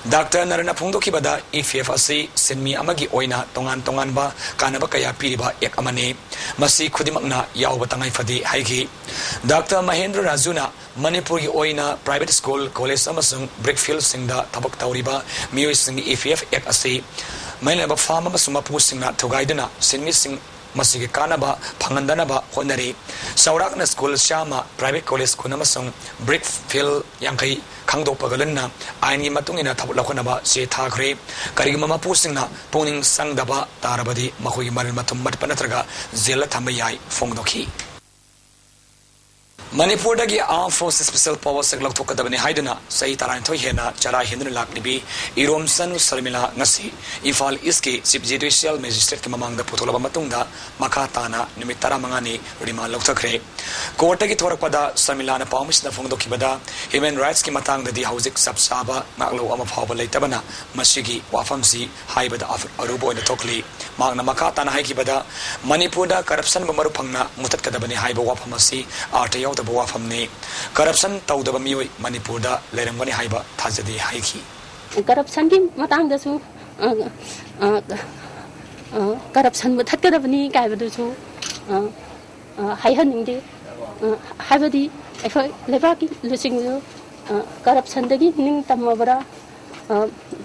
ꯗꯥꯛꯇꯔ ꯅꯥꯔꯥꯅ ꯐꯣꯡꯗꯣꯛꯈꯤꯕꯗ, ꯏ ꯄꯤ ꯑꯦꯐ ꯑꯁꯤ ꯁꯤꯟꯃꯤ ꯑꯃꯒꯤ ꯑꯣꯏꯅ ꯇꯣꯉꯥꯟ ꯇꯣꯉꯥꯟꯕ ꯀꯥꯟꯅꯕ ꯀꯌꯥ ꯄꯤꯔꯤꯕ ꯑꯦꯛ ꯑꯃꯅꯤ꯫ ꯃꯁꯤ ꯈꯨꯗꯤꯡꯃꯛꯅ ꯌꯥꯎꯕ ꯇꯉꯥꯏ ꯐꯗꯦ ꯍꯥꯏꯈꯤ꯫ ꯗꯥꯛꯇꯔ ꯃꯍꯦꯟꯗ꯭ꯔ ꯔꯥꯖꯨꯅ ꯃꯅꯤꯄꯨꯔꯒꯤ ꯑꯣꯏꯅ private school, college ꯑꯃꯁꯨꯡ brick field ꯁꯤꯡꯗ ꯊꯕꯛ ꯇꯧꯔꯤꯕ ꯃꯤꯑꯣꯏꯁꯤꯡꯒꯤ ꯏ ꯄꯤ ꯑꯦꯐ ꯑꯦꯛ ꯑꯁꯤ ꯃꯩꯂꯩꯅꯕ farm ꯑꯃꯁꯨꯡ ꯃꯄꯨꯁꯤꯡꯅ ꯊꯨꯒꯥꯏꯗꯨꯅ ꯁꯤꯟꯃꯤꯁꯤꯡ ꯃꯁꯤꯒꯤ ꯀꯥꯟꯅꯕ ꯐꯪꯍꯟꯗꯅꯕ ꯍꯣꯠꯅꯔꯤ꯫ ꯆꯥꯎꯔꯥꯛꯅ school ꯆꯥꯝꯃ, private college ꯀꯨꯟ ꯑꯃꯁꯨꯡ brick field ꯌꯥꯡꯈꯩ ꯈꯪꯗꯣꯛꯄꯒ ꯂꯣꯏꯅꯅ ꯑꯥꯏꯟꯒꯤ ꯃꯇꯨꯡ ꯏꯟꯅ ꯊꯕꯛ ꯂꯧꯈꯠꯅꯕ ꯆꯦ ꯊꯥꯈ꯭ꯔꯦ꯫ ꯀꯔꯤꯒꯨꯝꯕ ꯃꯄꯨꯁꯤꯡꯅ ꯄꯨꯛꯅꯤꯡ ꯆꯪꯗꯕ ꯇꯥꯔꯕꯗꯤ ꯃꯈꯣꯏꯒꯤ ꯃꯔꯜ ꯃꯊꯨꯝ ꯃꯠꯄ ꯅꯠꯇ꯭ꯔꯒ ꯖꯦꯜꯗ ꯊꯝꯕ ꯌꯥꯏ ꯐꯣꯡꯗꯣꯛꯈꯤ꯫ ꯃꯅꯤꯄꯨꯔꯗꯒꯤ Armed Forces Special Powers Act ꯂꯧꯊꯣꯛꯀꯗꯕꯅꯤ ꯍꯥꯏꯗꯨꯅ ꯆꯍꯤ ꯇꯔꯥꯅꯤꯊꯣꯏ ꯍꯦꯟꯅ ꯆꯔꯥ ꯍꯦꯟꯗꯨꯅ ꯂꯥꯛꯂꯤꯕꯤ ꯏꯔꯣꯝꯆꯅꯨ ꯁꯔꯃꯤꯂꯥ ꯉꯁꯤ ꯏꯝꯐꯥꯜ ꯏꯁꯀꯤ Chief Judicial Magistrate ꯀꯤ ꯃꯃꯥꯡꯗ ꯄꯨꯊꯣꯛꯂꯕ ꯃꯇꯨꯡꯗ ꯃꯈꯥ ꯇꯥꯅ ꯅꯨꯃꯤꯠ ꯇꯔꯥꯃꯉꯥꯅꯤ remand ꯂꯧꯊꯈ꯭ꯔꯦ꯫ Court ꯇꯒꯤ ꯊꯣꯔꯛꯄꯗ ꯁꯔꯃꯤꯂꯥꯅ ꯄꯥꯎꯃꯤꯁꯤꯡꯗ ꯐꯣꯡꯗꯣꯛꯈꯤꯕꯗ, human rights ꯀꯤ ꯃꯇꯥꯡꯗꯗꯤ ꯍꯧꯖꯤꯛ ꯆꯞ ꯆꯥꯕ ꯉꯥꯛꯂꯧ ꯑꯃ ꯐꯥꯎꯕ ꯂꯩꯇꯕꯅ ꯃꯁꯤꯒꯤ ꯋꯥꯐꯝꯁꯤ ꯍꯥꯏꯕꯗ ꯑꯐ-, ꯑꯔꯨꯕ ꯑꯣꯏꯅ ꯊꯣꯛꯂꯤ꯫ ꯃꯍꯥꯛꯅ ꯃꯈꯥ ꯇꯥꯅ ꯍꯥꯏꯈꯤꯕꯗ, ꯃꯅꯤꯄꯨꯔꯗ corruption ꯕꯨ ꯃꯔꯨ ꯐꯪꯅ ꯃꯨꯊꯠꯀꯗꯕꯅꯤ ꯍꯥꯏꯕ ꯋꯥꯐꯝ ꯑꯁꯤ ꯑꯥꯔꯊ ꯌꯥꯎꯗꯕ ꯋꯥꯐꯝꯅꯤ꯫ Corruption ꯇꯧꯗꯕ ꯃꯤꯑꯣꯏ ꯃꯅꯤꯄꯨꯔꯗ ꯂꯩꯔꯝꯒꯅꯤ ꯍꯥꯏꯕ ꯊꯥꯖꯗꯦ ꯍꯥꯏꯈꯤ꯫ Corruption ꯒꯤ ꯃꯇꯥꯡꯗꯁꯨ, ꯑ, ꯑ, ꯑ, corruption ꯃꯨꯊꯠꯀꯗꯕꯅꯤ ꯀꯥꯏꯕꯗꯨꯁꯨ, ꯑ, ꯑ, ꯍꯥꯏꯍꯟꯅꯤꯡꯗꯦ꯫ ꯑ, ꯍꯥꯏꯕꯗꯤ ꯑꯩꯈꯣꯏ ꯂꯩꯕꯥꯛꯀꯤ ꯂꯨꯆꯤꯡꯕꯗꯨ, ꯑ, corruption ꯗꯒꯤ ꯅꯤꯡꯇꯝꯃꯕ꯭ꯔꯥ? ꯑ,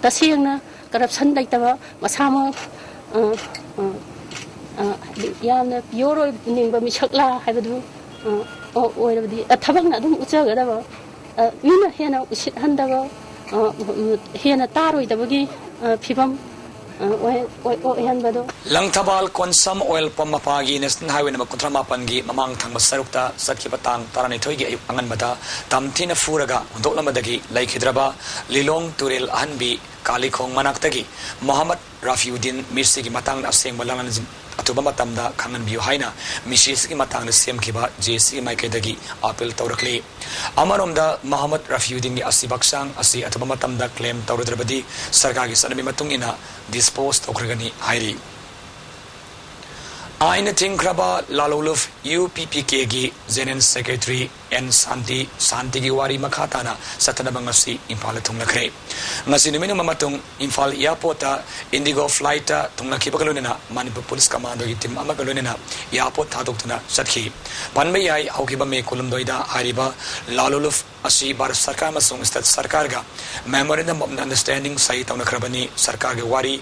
ꯇꯁꯦꯡꯅ corruption ꯂꯩꯇꯕ, ꯃꯁꯥꯃꯛ, ꯑ, ꯑ, ꯑ, ꯍꯥꯏꯗꯤ ꯌꯥꯝꯅ pure ꯑꯣꯏꯅꯤꯡꯕ ꯃꯤꯁꯛꯂꯥ ꯍꯥꯏꯕꯗꯨ, ꯑ, ꯑꯣ-, ꯑꯣꯏꯔꯕꯗꯤ, ꯑ, ꯊꯕꯛꯅ ꯑꯗꯨꯝ ꯎꯠꯆꯒꯗꯕ, ꯑ, ꯃꯤꯅ ꯍꯦꯟꯅ ꯎꯁꯤꯠꯍꯟꯗꯕ, ꯑ, ꯎꯝ, ꯍꯦꯟꯅ ꯇꯥꯔꯣꯏꯗꯕꯒꯤ, ꯑ, ꯐꯤꯕꯝ, ꯑ, ꯑꯣꯏ-, ꯑꯣꯏ-, ꯑꯣꯏꯍꯟꯕꯗꯣ꯫ ꯂꯪꯊꯕꯥꯜ ꯀꯣꯟꯁꯝ oil pump ꯃꯄꯥꯒꯤ National Highway number ꯀꯨꯟꯊ꯭ꯔꯥ ꯃꯥꯄꯟꯒꯤ ꯃꯃꯥꯡ ꯊꯪꯕ ꯁꯔꯨꯛꯇ ꯆꯠꯈꯤꯕ ꯇꯥꯡ ꯇꯔꯥꯅꯤꯊꯣꯏꯒꯤ ꯑꯌꯨꯛ ꯑꯉꯟꯕꯗ ꯇꯝꯊꯤꯅ ꯐꯨꯔꯒ ꯍꯨꯟꯗꯣꯛꯂꯝꯕꯗꯒꯤ ꯂꯩꯈꯤꯗ꯭ꯔꯕ ꯂꯤꯂꯣꯡ ꯇꯨꯔꯦꯜ ꯑꯍꯟꯕꯤ ꯀꯥꯂꯤꯈꯣꯡ ꯃꯅꯥꯛꯇꯒꯤ ꯃꯣꯍꯝꯃꯗ ꯔꯥꯐꯤꯎꯗꯤꯟ ꯃꯤꯔꯁꯤꯒꯤ ꯃꯇꯥꯡꯗ ꯑꯁꯦꯡꯕ ꯂꯥꯟꯂꯟꯖꯤꯡ ꯑꯊꯨꯕ ꯃꯇꯝꯗ ꯈꯪꯍꯟꯕꯤꯌꯨ ꯍꯥꯏꯅ ꯃꯤꯁꯤ ꯑꯁꯤꯒꯤ ꯃꯇꯥꯡꯗ ꯁꯦꯝꯈꯤꯕ ꯖꯦ ꯑꯦ ꯁꯤꯒꯤ ꯃꯥꯏꯀꯩꯗꯒꯤ ꯑꯥꯄꯤꯜ ꯇꯧꯔꯛꯂꯤ꯫ ꯑꯃꯔꯣꯝꯗ, ꯃꯣꯍꯝꯃꯗ ꯔꯐꯤꯎꯗꯤꯟꯒꯤ ꯑꯁꯤꯕ ꯍꯛꯆꯥꯡ ꯑꯁꯤ ꯑꯊꯨꯕ ꯃꯇꯝꯗ ꯀ꯭ꯂꯦꯝ ꯇꯧꯔꯨꯗ꯭ꯔꯕꯗꯤ ꯁꯔꯀꯥꯔꯒꯤ ꯆꯠꯅꯕꯤ ꯃꯇꯨꯡ ꯏꯟꯅ ꯗꯤꯁꯄꯣꯖ ꯇꯧꯈ꯭ꯔꯒꯅꯤ ꯍꯥꯏꯔꯤ꯫ ꯑꯥꯏꯟꯅ ꯊꯤꯡꯈ꯭ꯔꯕ ꯂꯥꯂꯣꯂꯨꯐ ꯌꯨ ꯄꯤ ꯄꯤ ꯀꯦꯒꯤ ꯖꯦꯅꯔꯦꯜ ꯁꯦꯀ꯭ꯔꯦꯇꯔꯤ ꯑꯦꯟ ꯁꯥꯟꯇꯤ, ꯁꯥꯟꯇꯤꯒꯤ ꯋꯥꯔꯤ ꯃꯈꯥ ꯇꯥꯅ ꯆꯠꯊꯅꯕ ꯉꯁꯤ ꯏꯝꯐꯥꯜꯗ ꯊꯨꯡꯂꯈ꯭ꯔꯦ꯫ ꯉꯁꯤ ꯅꯨꯃꯤꯠ ꯑꯃ ꯃꯇꯨꯡ ꯏꯝꯐꯥꯜ ꯑꯦꯌꯥꯔꯄꯣꯔꯠꯇ ꯏꯟꯗꯤꯒꯣ ꯐ꯭ꯂꯥꯏꯠꯇ ꯊꯨꯡꯂꯈꯤꯕꯒ ꯂꯣꯏꯅꯅ ꯃꯅꯤꯄꯨꯔ ꯄꯨꯂꯤꯁ ꯀꯃꯥꯟꯗꯣꯒꯤ ꯇꯤꯝ ꯑꯃꯒ ꯂꯣꯏꯅꯅ ꯑꯦꯌꯥꯔꯄꯣꯔꯠ ꯊꯥꯗꯣꯛꯇꯨꯅ ꯆꯠꯈꯤ꯫ ꯄꯟꯕ ꯌꯥꯏ, ꯍꯧꯈꯤꯕ ꯃꯦ ꯀꯨꯟꯍꯨꯝꯗꯣꯏꯗ ꯍꯥꯏꯔꯤꯕ ꯂꯥꯂꯣꯂꯨꯐ ꯑꯁꯤ ꯚꯥꯔꯠ ꯁꯔꯀꯥꯔ ꯑꯃꯁꯨꯡ ꯁ꯭ꯇꯦꯠ ꯁꯔꯀꯥꯔꯒ Memorandum of Understanding ꯁꯍꯤ ꯇꯧꯅꯈ꯭ꯔꯕꯅꯤ꯫ ꯁꯔꯀꯥꯔꯒꯤ ꯋꯥꯔꯤ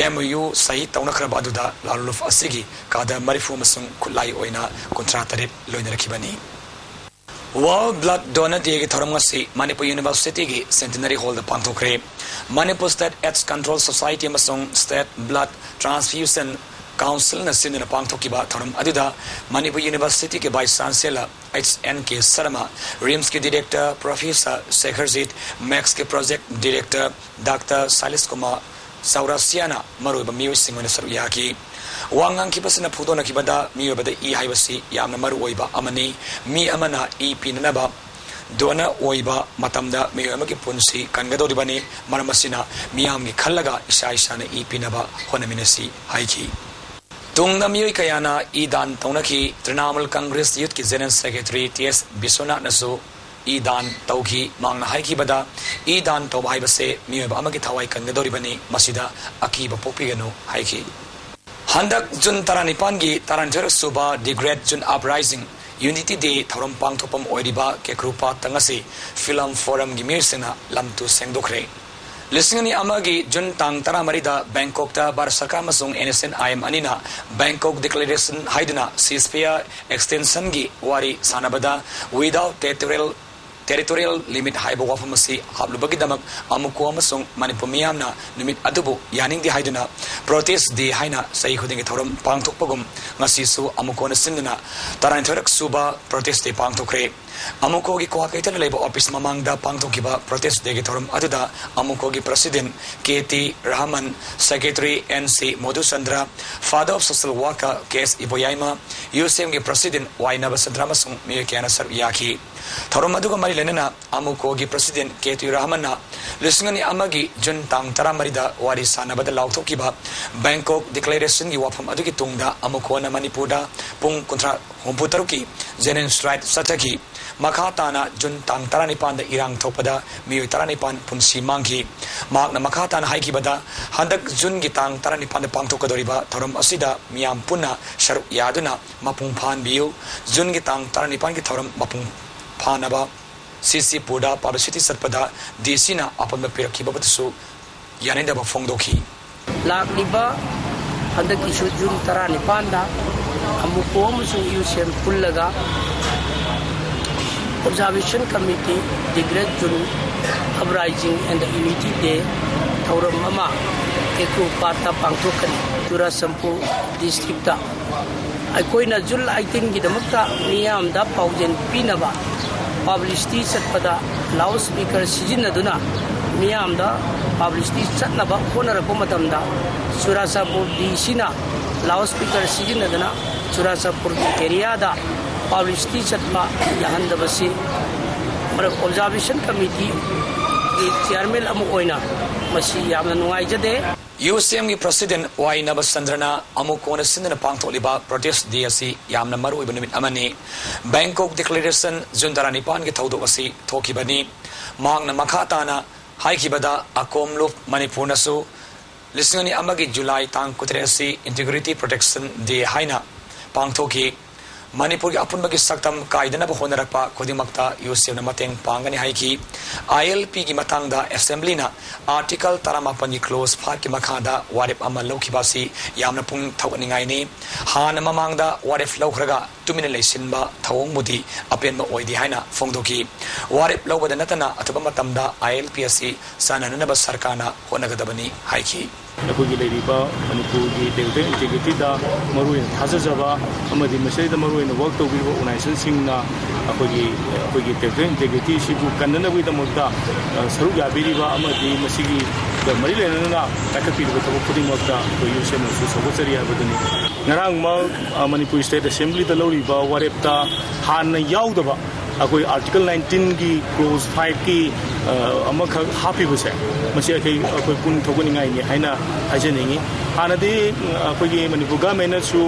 ꯑꯦꯝ ꯑꯣ ꯌꯨ ꯁꯍꯤ ꯇꯧꯅꯈ꯭ꯔꯕ ꯑꯗꯨꯗ ꯂꯥꯂꯣꯂꯨꯐ ꯑꯁꯤꯒꯤ ꯀꯥꯗ ꯃꯔꯤꯐꯨ ꯑꯃꯁꯨꯡ ꯈꯨꯠꯂꯥꯏ ꯑꯣꯏꯅ ꯀꯨꯟꯊ꯭ꯔꯥ ꯇꯔꯦꯠ ꯂꯣꯏꯅꯔꯛꯈꯤꯕꯅꯤ꯫ World Blood Donor Day ꯒꯤ ꯊꯧꯔꯝ ꯉꯁꯤ ꯃꯅꯤꯄꯨꯔ ꯌꯨꯅꯤꯚꯔꯁꯤꯇꯤꯒꯤ ꯁꯦꯟꯇꯤꯅꯔꯤ ꯍꯣꯜꯗ ꯄꯥꯡꯊꯣꯛꯈ꯭ꯔꯦ꯫ Manipur state AIDS control society ꯑꯃꯁꯨꯡ ꯁ꯭ꯇꯦꯠ ꯕ꯭ꯂꯗ ꯇ꯭ꯔꯥꯟꯁꯐ꯭ꯌꯨꯖꯟ ꯀꯥꯎꯟꯁꯤꯜꯅ ꯁꯤꯟꯗꯨꯅ ꯄꯥꯡꯊꯣꯛꯈꯤꯕ ꯊꯧꯔꯝ ꯑꯗꯨꯗ ꯃꯅꯤꯄꯨꯔ ꯌꯨꯅꯤꯚꯔꯁꯤꯇꯤꯒꯤ vice chancellor H N K Sharma, ꯔꯤꯝꯁꯀꯤ ꯗꯤꯔꯦꯛꯇꯔ ꯄ꯭ꯔꯣꯐꯦꯁꯔ ꯁꯦꯈꯔꯖꯤꯠ, ꯃꯦꯛꯁꯀꯤ project director doctor Sailesh Kumar ꯆꯧꯔꯥꯁꯤꯌꯥꯅ ꯃꯔꯨꯑꯣꯏꯕ ꯃꯤꯑꯣꯏꯁꯤꯡ ꯑꯣꯏꯅ ꯁꯔꯨꯛ ꯌꯥꯈꯤ꯫ ꯋꯥ ꯉꯥꯡꯈꯤꯕꯁꯤꯅ ꯐꯣꯡꯗꯣꯛꯅꯈꯤꯕꯗ ꯃꯤꯑꯣꯏꯕꯗ ꯏ ꯍꯥꯏꯕꯁꯤ ꯌꯥꯝꯅ ꯃꯔꯨꯑꯣꯏꯕ ꯑꯃꯅꯤ꯫ ꯃꯤ ꯑꯃꯅ ꯏ ꯄꯤꯅꯅꯕ ꯗꯣꯅꯔ ꯑꯣꯏꯕ ꯃꯇꯝꯗ ꯃꯤꯑꯣꯏ ꯑꯃꯒꯤ ꯄꯨꯟꯁꯤ ꯀꯟꯒꯗꯧꯔꯤꯕꯅꯤ꯫ ꯃꯔꯝ ꯑꯁꯤꯅ ꯃꯤꯌꯥꯝꯒꯤ ꯈꯜꯂꯒ ꯏꯁꯥ ꯏꯁꯥꯅ ꯏ ꯄꯤꯅꯕ ꯍꯣꯠꯅꯃꯤꯟꯅꯁꯤ ꯍꯥꯏꯈꯤ꯫ ꯇꯨꯡꯗ ꯃꯤꯑꯣꯏ ꯀꯌꯥꯅ ꯏ ꯗꯥꯟ ꯇꯧꯅꯈꯤ꯫ ꯇ꯭ꯔꯤꯅꯥꯃꯨꯜ ꯀꯪꯒ꯭ꯔꯦꯁ ꯌꯨꯠꯀꯤ ꯖꯦꯅꯔꯦꯜ ꯁꯦꯀ꯭ꯔꯦꯇꯔꯤ ꯇꯤ ꯑꯦꯁ ꯕꯤꯁ꯭ꯋꯅꯥꯊꯅꯁꯨ ꯏ ꯗꯥꯟ ꯇꯧꯈꯤ꯫ ꯃꯍꯥꯛꯅ ꯍꯥꯏꯈꯤꯕꯗ, ꯏ ꯗꯥꯟ ꯇꯧꯕ ꯍꯥꯏꯕꯁꯦ ꯃꯤꯑꯣꯏꯕ ꯑꯃꯒꯤ ꯊꯋꯥꯏ ꯀꯟꯒꯗꯧꯔꯤꯕꯅꯤ, ꯃꯁꯤꯗ ꯑꯀꯤꯕ ꯄꯣꯛꯄꯤꯒꯅꯨ ꯍꯥꯏꯈꯤ꯫ ꯍꯟꯗꯛ ꯖꯨꯟ ꯇꯔꯥꯅꯤꯄꯥꯟꯒꯤ ꯇꯔꯥꯅꯤꯊꯣꯏꯔꯛ ꯁꯨꯕ The Great June Uprising Unity Day ꯊꯧꯔꯝ ꯄꯥꯡꯊꯣꯛꯐꯝ ꯑꯣꯏꯔꯤꯕ ꯀꯦꯀ꯭ꯔꯨ ꯄꯥꯔꯛꯇ ꯉꯁꯤ ꯐꯤꯂꯝ ꯐꯣꯔꯝꯒꯤ ꯃꯤꯑꯣꯏꯁꯤꯡꯅ ꯂꯝꯇꯨ ꯁꯦꯡꯗꯣꯛꯈ꯭ꯔꯦ꯫ ꯂꯤꯁꯤꯡ ꯑꯅꯤ ꯑꯃꯒꯤ ꯖꯨꯟ ꯇꯥꯡ ꯇꯔꯥꯃꯔꯤꯗ ꯕꯦꯡꯀꯣꯛꯇ ꯚꯥꯔꯠ ꯁꯔꯀꯥꯔ ꯑꯃꯁꯨꯡ N S N I M ꯑꯅꯤꯅ ꯕꯦꯡꯀꯣꯛ ꯗꯤꯀ꯭ꯂꯦꯔꯦꯁꯟ ꯍꯥꯏꯗꯨꯅ ꯁꯤꯖꯐꯌꯔ ꯑꯦꯛꯁꯇꯦꯟꯁꯟꯒꯤ ꯋꯥꯔꯤ ꯁꯥꯟꯅꯕꯗ without territorial, territorial limit ꯍꯥꯏꯕ ꯋꯥꯐꯝ ꯑꯁꯤ ꯍꯥꯞꯂꯨꯕꯒꯤꯗꯃꯛ ꯑꯃꯨꯀꯣ ꯑꯃꯁꯨꯡ ꯃꯅꯤꯄꯨꯔ ꯃꯤꯌꯥꯝꯅ ꯅꯨꯃꯤꯠ ꯑꯗꯨꯕꯨ ꯌꯥꯅꯤꯡꯗꯦ ꯍꯥꯏꯗꯨꯅ Protest Day ꯍꯥꯏꯅ ꯆꯍꯤ ꯈꯨꯗꯤꯡꯒꯤ ꯊꯧꯔꯝ ꯄꯥꯡꯊꯣꯛꯄꯒꯨꯝ ꯉꯁꯤꯁꯨ ꯑꯃꯨꯀꯣꯅ ꯁꯤꯟꯗꯨꯅ ꯇꯔꯥꯅꯤꯊꯣꯏꯔꯛ ꯁꯨꯕ Protest Day ꯄꯥꯡꯊꯣꯛꯈ꯭ꯔꯦ꯫ ꯑꯃꯨꯀꯣꯒꯤ ꯀ꯭ꯋꯥꯀꯩꯊꯦꯜꯗ ꯂꯩꯕ ꯑꯣꯐꯤꯁ ꯃꯃꯥꯡꯗ ꯄꯥꯡꯊꯣꯛꯈꯤꯕ ꯄ꯭ꯔꯣꯇꯦꯁ ꯗꯦꯒꯤ ꯊꯧꯔꯝ ꯑꯗꯨꯗ ꯑꯃꯨꯀꯣꯒꯤ president K T Rahman, secretary N C Modhuchandra, father of social worker K S Iboyaima, U C ꯑꯦꯝꯒꯤ ꯄ꯭ꯔꯁꯤꯗꯦꯟ ꯋꯥꯏ ꯅꯕꯆꯟꯗ꯭ꯔ ꯑꯃꯁꯨꯡ ꯃꯤꯑꯣꯏ ꯀꯌꯥꯅ ꯁꯔꯨꯛ ꯌꯥꯈꯤ꯫ ꯊꯧꯔꯝ ꯑꯗꯨꯒ ꯃꯔꯤ ꯂꯩꯅꯅ ꯑꯃꯨꯀꯣꯒꯤ ꯄ꯭ꯔꯁꯤꯗꯦꯟ ꯀꯦ ꯇꯤ ꯔꯍꯃꯟꯅ ꯂꯤꯁꯤꯡ ꯑꯅꯤ ꯑꯃꯒꯤ ꯖꯨꯟ ꯇꯥꯡ ꯇꯔꯥꯃꯔꯤꯗ ꯋꯥꯔꯤ ꯁꯥꯟꯅꯕꯗ ꯂꯥꯎꯊꯣꯛꯈꯤꯕ ꯕꯦꯡꯀꯣꯛ ꯗꯤꯀ꯭ꯂꯦꯔꯦꯁꯟꯒꯤ ꯋꯥꯐꯝ ꯑꯗꯨꯒꯤ ꯇꯨꯡꯗ ꯑꯃꯨꯀꯣꯅ ꯃꯅꯤꯄꯨꯔꯗ ꯄꯨꯡ ꯀꯨꯟꯊ꯭ꯔꯥ ꯍꯨꯝꯐꯨ ꯇꯔꯨꯛꯀꯤ ꯖꯦꯅꯤꯝꯁ ꯔꯥꯏꯠ ꯆꯠꯊꯈꯤ꯫ ꯃꯈꯥ ꯇꯥꯅ ꯖꯨꯟ ꯇꯥꯡ ꯇꯔꯥꯅꯤꯄꯥꯟꯗ ꯏꯔꯥꯡ ꯊꯣꯛꯄꯗ ꯃꯤꯑꯣꯏ ꯇꯔꯥꯅꯤꯄꯥꯟ ꯄꯨꯟꯁꯤ ꯃꯥꯡꯈꯤ꯫ ꯃꯍꯥꯛꯅ ꯃꯈꯥ ꯇꯥꯅ ꯍꯥꯏꯈꯤꯕꯗ, ꯍꯟꯗꯛ ꯖꯨꯟꯒꯤ ꯇꯥꯡ ꯇꯔꯥꯅꯤꯄꯥꯟꯗ ꯄꯥꯡꯊꯣꯛꯀꯗꯧꯔꯤꯕ ꯊꯧꯔꯝ ꯑꯁꯤꯗ ꯃꯤꯌꯥꯝ ꯄꯨꯟꯅ ꯁꯔꯨꯛ ꯌꯥꯗꯨꯅ ꯃꯄꯨꯡ ꯐꯥꯍꯟꯕꯤꯌꯨ꯫ ꯖꯨꯟꯒꯤ ꯇꯥꯡ ꯇꯔꯥꯅꯤꯄꯥꯟꯒꯤ ꯊꯧꯔꯝ ꯃꯄꯨꯡ ꯐꯥꯅꯕ ꯁꯤ ꯁꯤ ꯄꯨꯔꯗ ꯄꯕ꯭ꯂꯤꯁꯤꯇꯤ ꯆꯠꯄꯗ ꯗꯤ ꯁꯤꯅ ꯑꯄꯟꯕ ꯄꯤꯔꯛꯈꯤꯕꯗꯨꯁꯨ ꯌꯥꯅꯤꯡꯗꯕ ꯐꯣꯡꯗꯣꯛꯈꯤ꯫ ꯂꯥꯛꯂꯤꯕ ꯍꯟꯗꯛꯀꯤꯁꯨ ꯖꯨꯟ ꯇꯔꯥꯅꯤꯄꯥꯟꯗ ꯑꯃꯨꯛ ꯑꯃꯁꯨꯡ ꯌꯨ ꯁꯤ ꯑꯦꯝ ꯄꯨꯜꯂꯒ Observation Committee Declared June Uprising and the Unity Day ꯊꯧꯔꯝ ꯑꯃ ꯀꯦꯀꯨ ꯄꯥꯠꯇ ꯄꯥꯡꯊꯣꯛꯀꯅꯤ꯫ ꯆꯨꯔꯥꯆꯥꯟꯄꯨꯔ ꯗꯤꯁꯇ꯭ꯔꯤꯛꯇ ꯑꯩꯈꯣꯏꯅ ꯖꯨꯟ ꯑꯩꯠꯇꯤꯟꯒꯤꯗꯃꯛꯇ ꯃꯤꯌꯥꯝꯗ ꯄꯥꯎꯖꯦꯜ ꯄꯤꯅꯕ ꯄꯕ꯭ꯂꯤꯁꯤꯇꯤ ꯆꯠꯄꯗ ꯂꯥꯎꯠ ꯁ꯭ꯄꯤꯀꯔ ꯁꯤꯖꯤꯟꯅꯗꯨꯅ ꯃꯤꯌꯥꯝꯗ ꯄꯕ꯭ꯂꯤꯁꯤꯇꯤ ꯆꯠꯅꯕ ꯍꯣꯠꯅꯔꯛꯄ ꯃꯇꯝꯗ ꯆꯨꯔꯥꯆꯥꯟꯄꯨꯔ ꯗꯤ ꯁꯤꯅ ꯂꯥꯎꯠ ꯁ꯭ꯄꯤꯀꯔ ꯁꯤꯖꯤꯟꯅꯗꯨꯅ ꯆꯨꯔꯥꯆꯥꯟꯄꯨꯔꯒꯤ ꯑꯦꯔꯤꯌꯥꯗ ꯄꯕ꯭ꯂꯤꯁꯤꯇꯤ ꯆꯠꯄ ꯌꯥꯍꯟꯗꯕꯁꯤ ꯃꯔꯝ ꯑꯣꯕꯖꯥꯔꯕꯦꯁꯟ ꯀꯃꯤꯇꯤꯒꯤ ꯆꯤꯌꯥꯔꯃꯦꯟ ꯑꯃ ꯑꯣꯏꯅ ꯃꯁꯤ ꯌꯥꯝꯅ ꯅꯨꯡꯉꯥꯏꯖꯗꯦ꯫ ꯌꯨ ꯁꯤ ꯑꯦꯝꯒꯤ ꯄ꯭ꯔꯁꯤꯗꯦꯟ ꯋꯥꯏ ꯅꯕꯆꯟꯗ꯭ꯔꯅ ꯑꯃꯨꯀꯣꯅ ꯁꯤꯟꯗꯨꯅ ꯄꯥꯡꯊꯣꯛꯂꯤꯕ ꯄ꯭ꯔꯣꯇꯦꯁ ꯗꯦ ꯑꯁꯤ ꯌꯥꯝꯅ ꯃꯔꯨꯑꯣꯏꯕ ꯅꯨꯃꯤꯠ ꯑꯃꯅꯤ꯫ ꯕꯦꯡꯀꯣꯛ ꯗꯤꯀ꯭ꯂꯦꯔꯦꯁꯟ ꯖꯨꯟ ꯇꯔꯥꯅꯤꯄꯥꯟꯒꯤ ꯊꯧꯗꯣꯛ ꯑꯁꯤ ꯊꯣꯛꯈꯤꯕꯅꯤ꯫ ꯃꯍꯥꯛꯅ ꯃꯈꯥ ꯇꯥꯅ ꯍꯥꯏꯈꯤꯕꯗ, ꯑꯀꯣꯝꯂꯨꯞ ꯃꯅꯤꯄꯨꯔꯅꯁꯨ ꯂꯤꯁꯤꯡ ꯑꯅꯤ ꯑꯃꯒꯤ ꯖꯨꯂꯥꯏ ꯇꯥꯡ ꯀꯨꯟꯇꯔꯦꯠ ꯑꯁꯤ ꯏꯟꯇꯤꯒ꯭ꯔꯤꯇꯤ ꯄ꯭ꯔꯣꯇꯦꯛꯁꯟ ꯗꯦ ꯍꯥꯏꯅ ꯄꯥꯡꯊꯣꯛꯈꯤ꯫ ꯃꯅꯤꯄꯨꯔꯒꯤ ꯑꯄꯨꯟꯕꯒꯤ ꯁꯛꯇꯝ ꯀꯥꯏꯗꯅꯕ ꯍꯣꯠꯅꯔꯛꯄ ꯈꯨꯗꯤꯡꯃꯛꯇ ꯌꯨ ꯁꯤ ꯑꯦꯝꯅ ꯃꯇꯦꯡ ꯄꯥꯡꯒꯅꯤ ꯍꯥꯏꯈꯤ꯫ ꯑꯥꯏ ꯑꯦꯜ ꯄꯤꯒꯤ ꯃꯇꯥꯡꯗ ꯑꯦꯁꯦꯝꯕ꯭ꯂꯤꯅ ꯑꯥꯔꯇꯤꯀꯜ ꯇꯔꯥꯃꯥꯄꯟꯒꯤ ꯀ꯭ꯂꯣꯖ ꯐꯥꯏꯚꯀꯤ ꯃꯈꯥꯗ ꯋꯥꯔꯦꯞ ꯑꯃ ꯂꯧꯈꯤꯕ ꯑꯁꯤ ꯌꯥꯝꯅ ꯄꯨꯛꯅꯤꯡ ꯊꯧꯒꯠꯅꯤꯡꯉꯥꯏꯅꯤ꯫ ꯍꯥꯟꯅ ꯃꯃꯥꯡꯗ ꯋꯥꯔꯦꯞ ꯂꯧꯈ꯭ꯔꯒ ꯇꯨꯃꯤꯟꯅ ꯂꯩꯁꯤꯟꯕ ꯊꯧꯑꯣꯡꯕꯨꯗꯤ ꯑꯄꯦꯟꯕ ꯑꯣꯏꯗꯦ ꯍꯥꯏꯅ ꯐꯣꯡꯗꯣꯛꯈꯤ꯫ ꯋꯥꯔꯦꯞ ꯂꯧꯕꯗ ꯅꯠꯇꯅ ꯑꯊꯨꯕ ꯃꯇꯝꯗ ꯑꯥꯏ ꯑꯦꯜ ꯄꯤ ꯑꯁꯤ ꯆꯥꯟꯅꯅꯅꯕ ꯁꯔꯀꯥꯔꯅ ꯍꯣꯠꯅꯒꯗꯕꯅꯤ ꯍꯥꯏꯈꯤ꯫ ꯑꯩꯈꯣꯏꯒꯤ ꯂꯩꯔꯤꯕ ꯃꯅꯤꯄꯨꯔꯒꯤ ꯇꯦꯔꯤꯇꯣꯔꯤꯌꯦꯜ ꯏꯟꯇꯦꯒ꯭ꯔꯤꯇꯤꯗ ꯃꯔꯨꯑꯣꯏꯅ ꯊꯥꯖꯖꯕ ꯑꯃꯗꯤ ꯃꯁꯤꯗꯩꯗ ꯃꯔꯨꯑꯣꯏꯅ ꯋꯥꯔꯛ ꯇꯧꯕꯤꯔꯤꯕ ꯑꯣꯔꯒꯅꯥꯏꯖꯦꯁꯟꯁꯤꯡꯅ ꯑꯩꯈꯣꯏꯒꯤ, ꯑꯩꯈꯣꯏꯒꯤ ꯇꯦꯔꯤꯇꯣꯔꯤꯌꯦꯜ ꯏꯟꯇꯦꯒ꯭ꯔꯤꯇꯤꯁꯤꯕꯨ ꯀꯟꯅꯅꯕꯒꯤꯗꯃꯛꯇ, ꯑ, ꯁꯔꯨꯛ ꯌꯥꯕꯤꯔꯤꯕ ꯑꯃꯗꯤ ꯃꯁꯤꯒꯤ ꯃꯔꯤ ꯂꯩꯅꯅ ꯄꯥꯏꯈꯠꯄꯤꯔꯤꯕ ꯊꯕꯛ ꯈꯨꯗꯤꯡꯃꯛꯇ ꯑꯩꯈꯣꯏ ꯌꯨ ꯑꯦꯁ ꯑꯦꯝ ꯑꯣꯁꯨ ꯁꯧꯒꯠꯆꯔꯤ ꯍꯥꯏꯕꯗꯨꯅꯤ꯫ ꯉꯔꯥꯡꯃꯛ, ꯑ, ꯃꯅꯤꯄꯨꯔ ꯁ꯭ꯇꯦꯠ ꯑꯦꯁꯦꯝꯕ꯭ꯂꯤꯗ ꯂꯧꯔꯤꯕ ꯋꯥꯔꯦꯞꯇ ꯍꯥꯟꯅ ꯌꯥꯎꯗꯕ ꯑꯩꯈꯣꯏ ꯑꯥꯔꯇꯤꯀꯜ ꯅꯥꯏꯟꯇꯤꯟꯒꯤ ꯀ꯭ꯂꯣꯖ ꯐꯥꯏꯚꯀꯤ, ꯑ, ꯑꯃꯈꯛ ꯍꯥꯞꯄꯤꯕꯁꯦ, ꯃꯁꯤ ꯑꯩꯈꯣꯏ, ꯑꯩꯈꯣꯏ ꯄꯨꯛꯅꯤꯡ ꯊꯧꯒꯠꯅꯤꯡꯉꯥꯏꯅꯤ ꯍꯥꯏꯅ ꯍꯥꯏꯖꯅꯤꯡꯉꯤ꯫ ꯍꯥꯟꯅꯗꯤ, ꯑ, ꯑꯩꯈꯣꯏꯒꯤ ꯃꯅꯤꯄꯨꯔ ꯒꯚꯔꯟꯃꯦꯟꯅꯁꯨ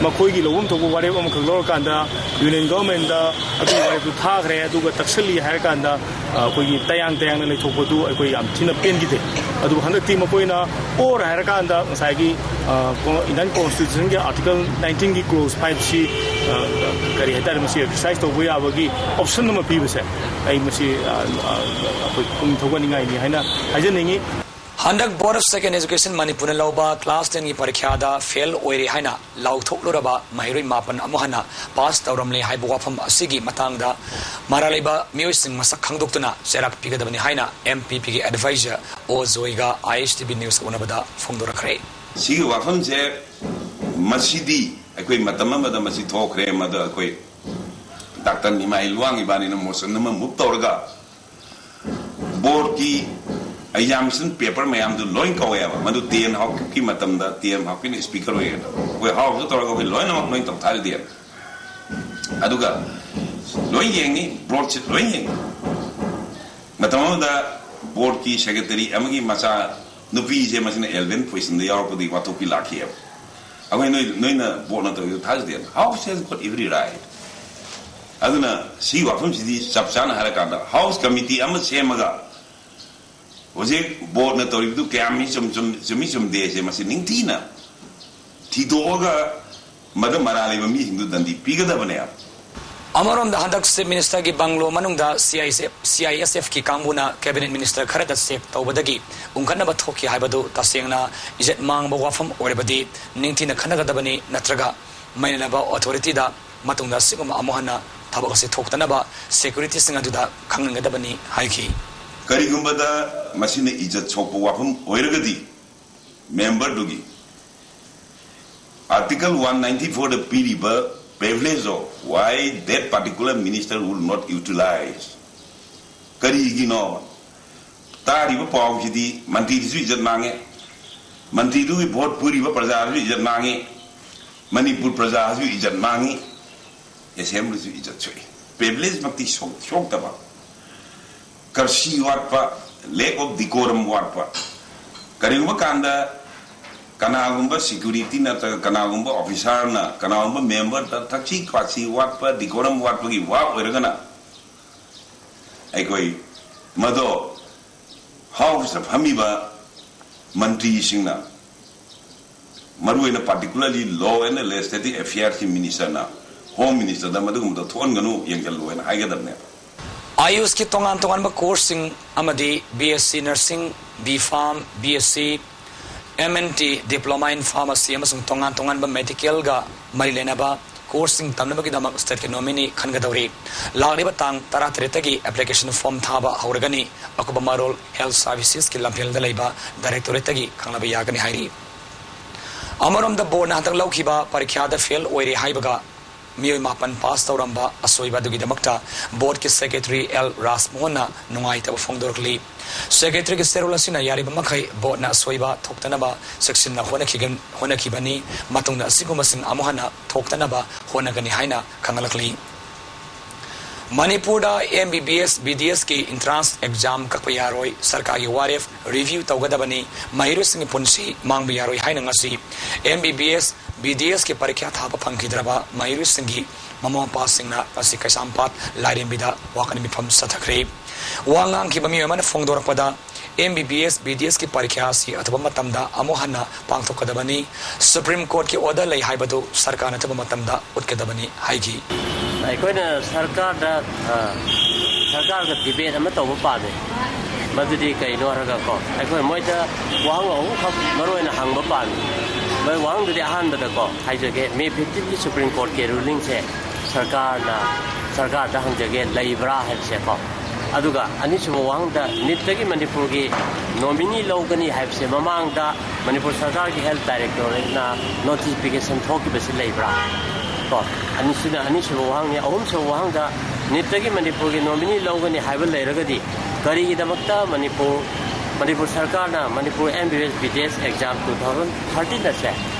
ꯃꯈꯣꯏꯒꯤ ꯂꯧꯐꯝ ꯊꯣꯛꯄ ꯋꯥꯔꯦꯞ ꯑꯃꯈꯛ ꯂꯧꯔꯀꯥꯟꯗ ꯌꯨꯅꯤꯌꯟ ꯒꯚꯔꯟꯃꯦꯟꯗ ꯑꯗꯨꯒꯤ ꯋꯥꯔꯦꯞꯇꯨ ꯊꯥꯈ꯭ꯔꯦ, ꯑꯗꯨꯒ ꯇꯛꯁꯜꯂꯤ ꯍꯥꯏꯔꯀꯥꯟꯗ, ꯑ, ꯑꯩꯈꯣꯏꯒꯤ ꯇꯌꯥꯡ ꯇꯌꯥꯡꯅ ꯂꯩꯊꯣꯛꯄꯗꯨ ꯑꯩꯈꯣꯏ ꯌꯥꯝ ꯊꯤꯅ ꯄꯦꯟꯈꯤꯗꯦ꯫ ꯑꯗꯨꯕꯨ ꯍꯟꯗꯛꯇꯤ ꯃꯈꯣꯏꯅ ꯑꯣꯔ ꯍꯥꯏꯔꯀꯥꯟꯗ ꯉꯁꯥꯏꯒꯤ, ꯑ, ꯀꯣ-, ꯏꯟꯗꯤꯌꯟ ꯀꯣꯟꯁꯇꯤꯇ꯭ꯌꯨꯁꯟꯒꯤ ꯑꯥꯔꯇꯤꯀꯜ ꯅꯥꯏꯟꯇꯤꯟꯒꯤ ꯀ꯭ꯂꯣꯖ ꯐꯥꯏꯚꯁꯤ, ꯑ, ꯀꯔꯤ ꯍꯥꯏꯇꯥꯔꯦ, ꯃꯁꯤ ꯑꯦꯛꯁꯔꯁꯥꯏꯁ ꯇꯧꯕ ꯌꯥꯕꯒꯤ ꯑꯣꯞꯁꯟ ꯑꯃ ꯄꯤꯕꯁꯦ ꯑꯩ ꯃꯁꯤ, ꯑ, ꯑ, ꯑꯩꯈꯣꯏ ꯄꯨꯛꯅꯤꯡ ꯊꯧꯒꯠꯅꯤꯡꯉꯥꯏꯅꯤ ꯍꯥꯏꯅ ꯍꯥꯏꯖꯅꯤꯡꯉꯤ꯫ ꯍꯟꯗꯛ Board of Second Education ꯃꯅꯤꯄꯨꯔꯅ ꯂꯧꯕ ꯀ꯭ꯂꯥꯁ ꯇꯦꯟꯒꯤ ꯄꯔꯤꯈ꯭ꯌꯥꯗ ꯐꯦꯜ ꯑꯣꯏꯔꯦ ꯍꯥꯏꯅ ꯂꯥꯎꯊꯣꯛꯂꯨꯔꯕ ꯃꯍꯩꯔꯣꯏ ꯃꯥꯄꯟ ꯑꯃꯨꯛ ꯍꯟꯅ ꯄꯥꯁ ꯇꯧꯔꯝꯂꯦ ꯍꯥꯏꯕ ꯋꯥꯐꯝ ꯑꯁꯤꯒꯤ ꯃꯇꯥꯡꯗ ꯃꯔꯥꯜ ꯂꯩꯕ ꯃꯤꯑꯣꯏꯁꯤꯡ ꯃꯁꯛ ꯈꯪꯗꯣꯛꯇꯨꯅ ꯆꯩꯔꯥꯛ ꯄꯤꯒꯗꯕꯅꯤ ꯍꯥꯏꯅ ꯑꯦꯝ ꯄꯤ ꯄꯤꯒꯤ ꯑꯦꯗꯚꯥꯏꯖꯔ ꯑꯣ ꯖꯣꯏꯒ ꯑꯥꯏ ꯑꯦꯁ ꯇꯤ ꯚꯤ ꯅ꯭ꯌꯨꯁꯀ ꯎꯅꯕꯗ ꯐꯣꯡꯗꯣꯔꯛꯈ꯭ꯔꯦ꯫ ꯁꯤꯒꯤ ꯋꯥꯐꯝꯁꯦ, ꯃꯁꯤꯗꯤ ꯑꯩꯈꯣꯏ ꯃꯇꯝ ꯑꯃꯗ ꯃꯁꯤ ꯊꯣꯛꯈ꯭ꯔꯦ, ꯃꯗꯨ ꯑꯩꯈꯣꯏ ꯗꯥꯛꯇꯔ ꯅꯤꯃꯥꯏ ꯂꯨꯋꯥꯡ ꯏꯕꯥꯅꯤꯅ ꯃꯣꯁꯟ ꯑꯃ ꯃꯨꯚ ꯇꯧꯔꯒ ꯕꯣꯔꯗꯀꯤ ꯑꯦꯛꯖꯥꯃꯤꯅꯦꯁꯟ ꯄꯦꯄꯔ ꯃꯌꯥꯝꯗꯨ ꯂꯣꯏ ꯀꯧꯋꯦꯕ꯫ ꯃꯗꯨ ꯇꯦꯟ ꯍꯥꯎꯀꯤꯞꯀꯤ ꯃꯇꯝꯗ ꯇꯦꯟ ꯍꯥꯎꯀꯤꯞꯅ ꯁ꯭ꯄꯤꯀꯔ ꯑꯣꯏꯌꯦꯕ꯫ ꯑꯩꯈꯣꯏ ꯍꯥꯎꯁꯇ ꯇꯧꯔꯒ ꯑꯩꯈꯣꯏ ꯂꯣꯏꯅꯃꯛ ꯂꯣꯏ ꯇꯧꯊꯥꯔꯤꯗꯤ꯫ ꯑꯗꯨꯒ ꯂꯣꯏ ꯌꯦꯡꯉꯤ, ꯕꯣꯔꯗꯁꯤ ꯂꯣꯏ ꯌꯦꯡꯉꯤ꯫ ꯃꯇꯝ ꯑꯃꯗ ꯕꯣꯔꯗꯀꯤ ꯁꯦꯀ꯭ꯔꯦꯇꯔꯤ ꯑꯃꯒꯤ ꯃꯆꯥ ꯅꯨꯄꯤꯁꯦ ꯃꯁꯤꯅ ꯑꯦꯂꯚꯦꯟ ꯄꯣꯖꯤꯁꯟꯗ ꯌꯥꯎꯔꯛꯄꯗꯒꯤ ꯋꯥꯊꯣꯛꯀꯤ ꯂꯥꯛꯈꯤꯑꯕ꯫ ꯑꯩꯈꯣꯏ ꯅꯣꯏ, ꯅꯣꯏꯅ ꯕꯣꯔꯗꯅ ꯇꯧꯔꯤꯗꯣ ꯊꯥꯖꯗꯦ꯫ House has got every right. ꯑꯗꯨꯅ ꯁꯤ ꯋꯥꯐꯝꯁꯤꯗꯤ ꯆꯞ ꯆꯥꯅ ꯍꯥꯏꯔꯀꯥꯟꯗ ꯍꯥꯎꯁ ꯀꯃꯤꯇꯤ ꯑꯃ ꯁꯦꯝꯃꯒ ꯍꯧꯖꯤꯛ ꯕꯣꯔꯗꯅ ꯇꯧꯔꯤꯕꯗꯨ ꯀꯌꯥꯝ ꯃꯤ ꯆꯨꯝ-, ꯆꯨꯝ-, ꯆꯨꯝꯃꯤ ꯆꯨꯝꯗꯦꯁꯦ ꯃꯁꯤ ꯅꯤꯡꯊꯤꯅ ꯊꯤꯗꯣꯛꯑꯒ ꯃꯗꯨ ꯃꯔꯥꯜ ꯂꯩꯕ ꯃꯤꯁꯤꯡꯗꯨ ꯗꯟꯗꯤ ꯄꯤꯒꯗꯕꯅꯦꯕ꯫ ꯑꯃꯔꯣꯝꯗ ꯍꯟꯗꯛ ꯆꯤꯐ ꯃꯤꯅꯤꯁꯇꯔꯒꯤ ꯕꯪꯒ꯭ꯂꯣ ꯃꯅꯨꯡꯗ C I S F, C I ꯑꯦꯁ ꯑꯦꯐꯀꯤ ꯀꯥꯡꯕꯨꯅ ꯀꯦꯕꯤꯅꯦꯠ ꯃꯤꯅꯤꯁꯇꯔ ꯈꯔꯗ ꯆꯦꯛ ꯇꯧꯕꯗꯒꯤ ꯎꯪꯈꯠꯅꯕ ꯊꯣꯛꯈꯤ ꯍꯥꯏꯕꯗꯨ ꯇꯁꯦꯡꯅ ꯏꯖꯠ ꯃꯥꯡꯕ ꯋꯥꯐꯝ ꯑꯣꯏꯔꯕꯗꯤ ꯅꯤꯡꯊꯤꯅ ꯈꯟꯅꯒꯗꯕꯅꯤ, ꯅꯠꯇ꯭ꯔꯒ ꯃꯩꯅꯅꯕ ꯑꯣꯊꯣꯔꯤꯇꯤꯗ ꯃꯇꯨꯡꯗ ꯑꯁꯤꯒꯨꯝꯕ ꯑꯃꯨꯛ ꯍꯟꯅ ꯊꯕꯛ ꯑꯁꯤ ꯊꯣꯛꯇꯅꯕ ꯁꯦꯀ꯭ꯌꯨꯔꯤꯇꯤꯁꯤꯡ ꯑꯗꯨꯗ ꯈꯪꯍꯟꯒꯗꯕꯅꯤ ꯍꯥꯏꯈꯤ꯫ ꯀꯔꯤꯒꯨꯝꯕꯗ ꯃꯁꯤꯅ ꯏꯖꯠ ꯁꯣꯛꯄ ꯋꯥꯐꯝ ꯑꯣꯏꯔꯒꯗꯤ ꯃꯦꯝꯕꯔꯗꯨꯒꯤ ꯑꯥꯔꯇꯤꯀꯜ ꯋꯥꯟ ꯅꯥꯏꯟꯇꯤ ꯐꯣꯔꯗ ꯄꯤꯔꯤꯕ privilege of why that particular minister would not utilize ꯀꯔꯤꯒꯤꯅꯣ? ꯇꯥꯔꯤꯕ ꯄꯥꯎꯁꯤꯗꯤ ꯃꯟꯇ꯭ꯔꯤꯗꯨꯁꯨ ꯏꯖꯠ ꯃꯥꯡꯉꯦ, ꯃꯟꯇ꯭ꯔꯤꯗꯨꯒꯤ ꯚꯣꯠ ꯄꯨꯔꯤꯕ ꯄ꯭ꯔꯖꯥꯗꯨꯁꯨ ꯏꯖꯠ ꯃꯥꯡꯉꯤ, ꯃꯅꯤꯄꯨꯔ ꯄ꯭ꯔꯖꯥꯁꯨ ꯏꯖꯠ ꯃꯥꯡꯉꯤ, ꯑꯦꯁꯦꯝꯕ꯭ꯂꯤꯁꯨ ꯏꯖꯠ ꯁꯣꯛꯏ꯫ Privilegeꯃꯛꯇꯤ ꯁꯣꯛ- ꯁꯣꯛꯇꯕ, courtesy ꯋꯥꯠꯄ, lack of decorum ꯋꯥꯠꯄ꯫ ꯀꯔꯤꯒꯨꯝꯕ ꯀꯥꯟꯗ ꯀꯅꯥꯒꯨꯝꯕ security ꯅꯠꯇ꯭ꯔꯒ ꯀꯅꯥꯒꯨꯝꯕ officerꯅ ꯀꯅꯥꯒꯨꯝꯕ memberꯗ ꯊꯛꯁꯤ ꯈꯥꯁꯤ ꯋꯥꯠꯄ, decorum ꯋꯥꯠꯄꯒꯤ ꯋꯥ ꯑꯣꯏꯔꯒꯅ, ꯑꯩꯈꯣꯏ ꯃꯗꯣ Houseꯇ ꯐꯝꯃꯤꯕ ꯃꯟꯇ꯭ꯔꯤꯁꯤꯡꯅ, ꯃꯔꯨꯑꯣꯏꯅ particularly Law and Legislative Affairsꯀꯤ ministerꯅ Home Ministerꯗ ꯃꯗꯨꯒꯨꯝꯕꯗꯣ ꯊꯣꯛꯍꯟꯒꯅꯨ, ꯌꯦꯡꯁꯤꯜꯂꯨ ꯍꯥꯏꯅ ꯍꯥꯏꯒꯗꯕꯅꯦ꯫ ꯑꯥꯌꯨꯁꯀꯤ ꯇꯣꯉꯥꯟ ꯇꯣꯉꯥꯟꯕ courseꯁꯤꯡ ꯑꯃꯗꯤ B S C Nursing, B Pharm, B S C, M N T, Diploma in Pharmacy ꯑꯃꯁꯨꯡ ꯇꯣꯉꯥꯟ ꯇꯣꯉꯥꯟꯕ medicalꯒ ꯃꯔꯤ ꯂꯩꯅꯕ courseꯁꯤꯡ ꯇꯝꯅꯕꯒꯤꯗꯃꯛ stateꯀꯤ nominee ꯈꯟꯒꯗꯧꯔꯤ꯫ ꯂꯥꯛꯂꯤꯕ ꯇꯥꯡ ꯇꯔꯥꯇꯔꯦꯠꯇꯒꯤ application form ꯊꯥꯕ ꯍꯧꯔꯒꯅꯤ꯫ ꯑꯀꯨꯞꯄ ꯃꯔꯣꯜ Health Servicesꯀꯤ ꯂꯝꯐꯦꯜꯗ ꯂꯩꯕ directorateꯇꯒꯤ ꯈꯪꯂꯕ ꯌꯥꯒꯅꯤ ꯍꯥꯏꯔꯤ꯫ ꯑꯃꯔꯣꯝꯗ boardꯅ ꯍꯟꯗꯛ ꯂꯧꯈꯤꯕ ꯄꯔꯤꯈ꯭ꯌꯥꯗ fail ꯑꯣꯏꯔꯦ ꯍꯥꯏꯕꯒ ꯃꯤꯑꯣꯏ ꯃꯥꯄꯟ pass ꯇꯧꯔꯝꯕ ꯑꯁꯣꯏꯕ ꯑꯗꯨꯒꯤꯗꯃꯛꯇ boardꯀꯤ secretary L ꯔꯥꯖꯃꯣꯍꯟꯅ ꯅꯨꯡꯉꯥꯏꯇꯕ ꯐꯣꯡꯗꯣꯔꯛꯂꯤ꯫ Secretaryꯒꯤ ꯆꯦꯔꯣꯜ ꯑꯁꯤꯅ ꯌꯥꯔꯤꯕ ꯃꯈꯩ boardꯅ ꯑꯁꯣꯏꯕ ꯊꯣꯛꯇꯅꯕ ꯆꯦꯛꯁꯤꯟꯅ ꯍꯣꯠꯅꯈꯤꯒ-, ꯍꯣꯠꯅꯈꯤꯕꯅꯤ꯫ ꯃꯇꯨꯡꯗ ꯑꯁꯤꯒꯨꯝꯕꯁꯤꯡ ꯑꯃꯨꯛ ꯍꯟꯅ ꯊꯣꯛꯇꯅꯕ ꯍꯣꯠꯅꯒꯅꯤ ꯍꯥꯏꯅ ꯈꯪꯍꯜꯂꯛꯂꯤ꯫ ꯃꯅꯤꯄꯨꯔꯗ M B B S, B D Sꯀꯤ entrance exam ꯀꯛꯄ ꯌꯥꯔꯣꯏ, ꯁꯔꯀꯥꯔꯒꯤ ꯋꯥꯔꯦꯞ review ꯇꯧꯒꯗꯕꯅꯤ, ꯃꯍꯩꯔꯣꯏꯁꯤꯡꯒꯤ ꯄꯨꯟꯁꯤ ꯃꯥꯡꯕ ꯌꯥꯔꯣꯏ ꯍꯥꯏꯅ ꯉꯁꯤ M B B S, B D Sꯀꯤ ꯄꯔꯤꯈ꯭ꯌꯥ ꯊꯥꯕ ꯐꯪꯈꯤꯗ꯭ꯔꯕ ꯃꯍꯩꯔꯣꯏꯁꯤꯡꯒꯤ ꯃꯃꯥ ꯃꯄꯥꯁꯤꯡꯅ ꯉꯁꯤ ꯀꯩꯁꯥꯝꯄꯥꯠ ꯂꯥꯏꯔꯦꯝꯕꯤꯗ ꯋꯥꯀꯠ ꯃꯤꯐꯝ ꯆꯠꯊꯈ꯭ꯔꯦ꯫ ꯋꯥ ꯉꯥꯡꯈꯤꯕ ꯃꯤꯑꯣꯏ ꯑꯃꯅ ꯐꯣꯡꯗꯣꯔꯛꯄꯗ, M B B S, B D Sꯀꯤ ꯄꯔꯤꯈ꯭ꯌꯥ ꯑꯁꯤ ꯑꯊꯨꯕ ꯃꯇꯝꯗ ꯑꯃꯨꯛ ꯍꯟꯅ ꯄꯥꯡꯊꯣꯛꯀꯗꯕꯅꯤ꯫ Supreme Courtꯀꯤ order ꯂꯩ ꯍꯥꯏꯕꯗꯨ ꯁꯔꯀꯥꯔꯅ ꯑꯊꯨꯕ ꯃꯇꯝꯗ ꯎꯠꯀꯗꯕꯅꯤ ꯍꯥꯏꯈꯤ꯫ ꯑꯩꯈꯣꯏꯅ ꯁꯔꯀꯥꯔꯗ, ꯑ, ꯁꯔꯀꯥꯔꯒ debate ꯑꯃ ꯇꯧꯕ ꯄꯥꯝꯃꯤ꯫ ꯃꯗꯨꯗꯤ ꯀꯩꯅꯣ ꯍꯥꯏꯔꯒ ꯀꯣ, ꯑꯩꯈꯣꯏ ꯃꯣꯏꯗ ꯋꯥꯍꯪ ꯑꯍꯨꯝꯈꯛ ꯃꯔꯨ ꯑꯣꯏꯅ ꯍꯪꯕ ꯄꯥꯝꯃꯤ꯫ ꯃꯣꯏ ꯋꯥꯍꯪꯗꯨꯗꯤ ꯑꯍꯥꯟꯕꯗꯀꯣ ꯍꯥꯏꯖꯒꯦ, May fifteenꯒꯤ Supreme Courtꯀꯤ rulingꯁꯦ ꯁꯔꯀꯥꯔꯅ, ꯁꯔꯀꯥꯔꯗ ꯍꯪꯖꯒꯦ, ꯂꯩꯕ꯭ꯔꯥ ꯍꯥꯏꯕꯁꯦꯀꯣ꯫ ꯑꯗꯨꯒ ꯑꯅꯤꯁꯨꯕ ꯋꯥꯍꯪꯗ, ꯅꯤꯠꯇꯒꯤ ꯃꯅꯤꯄꯨꯔꯒꯤ ꯅꯣꯃꯤꯅꯤ ꯂꯧꯒꯅꯤ ꯍꯥꯏꯕꯁꯦ ꯃꯃꯥꯡꯗ ꯃꯅꯤꯄꯨꯔ ꯁꯔꯀꯥꯔꯒꯤ ꯍꯦꯜꯊ ꯗꯥꯏꯔꯦꯛꯇꯣꯔꯦꯠꯅ ꯅꯣꯇꯤꯐꯤꯀꯦꯁꯟ ꯊꯣꯛꯈꯤꯕꯁꯤ ꯂꯩꯕ꯭ꯔꯥ? ꯀꯣ, ꯑꯅꯤꯁꯤꯅ ꯑꯅꯤꯁꯨꯕ ꯋꯥꯍꯪꯅꯤ꯫ ꯑꯍꯨꯝꯁꯨꯕ ꯋꯥꯍꯪꯗ, ꯅꯤꯠꯇꯒꯤ ꯃꯅꯤꯄꯨꯔꯒꯤ ꯅꯣꯃꯤꯅꯤ ꯂꯧꯒꯅꯤ ꯍꯥꯏꯕ ꯂꯩꯔꯒꯗꯤ, ꯀꯔꯤꯒꯤꯗꯃꯛꯇ ꯃꯅꯤꯄꯨꯔ, ꯃꯅꯤꯄꯨꯔ ꯁꯔꯀꯥꯔꯅ Manipur M B B S B D S exam two thousand thirteen ꯑꯁꯦ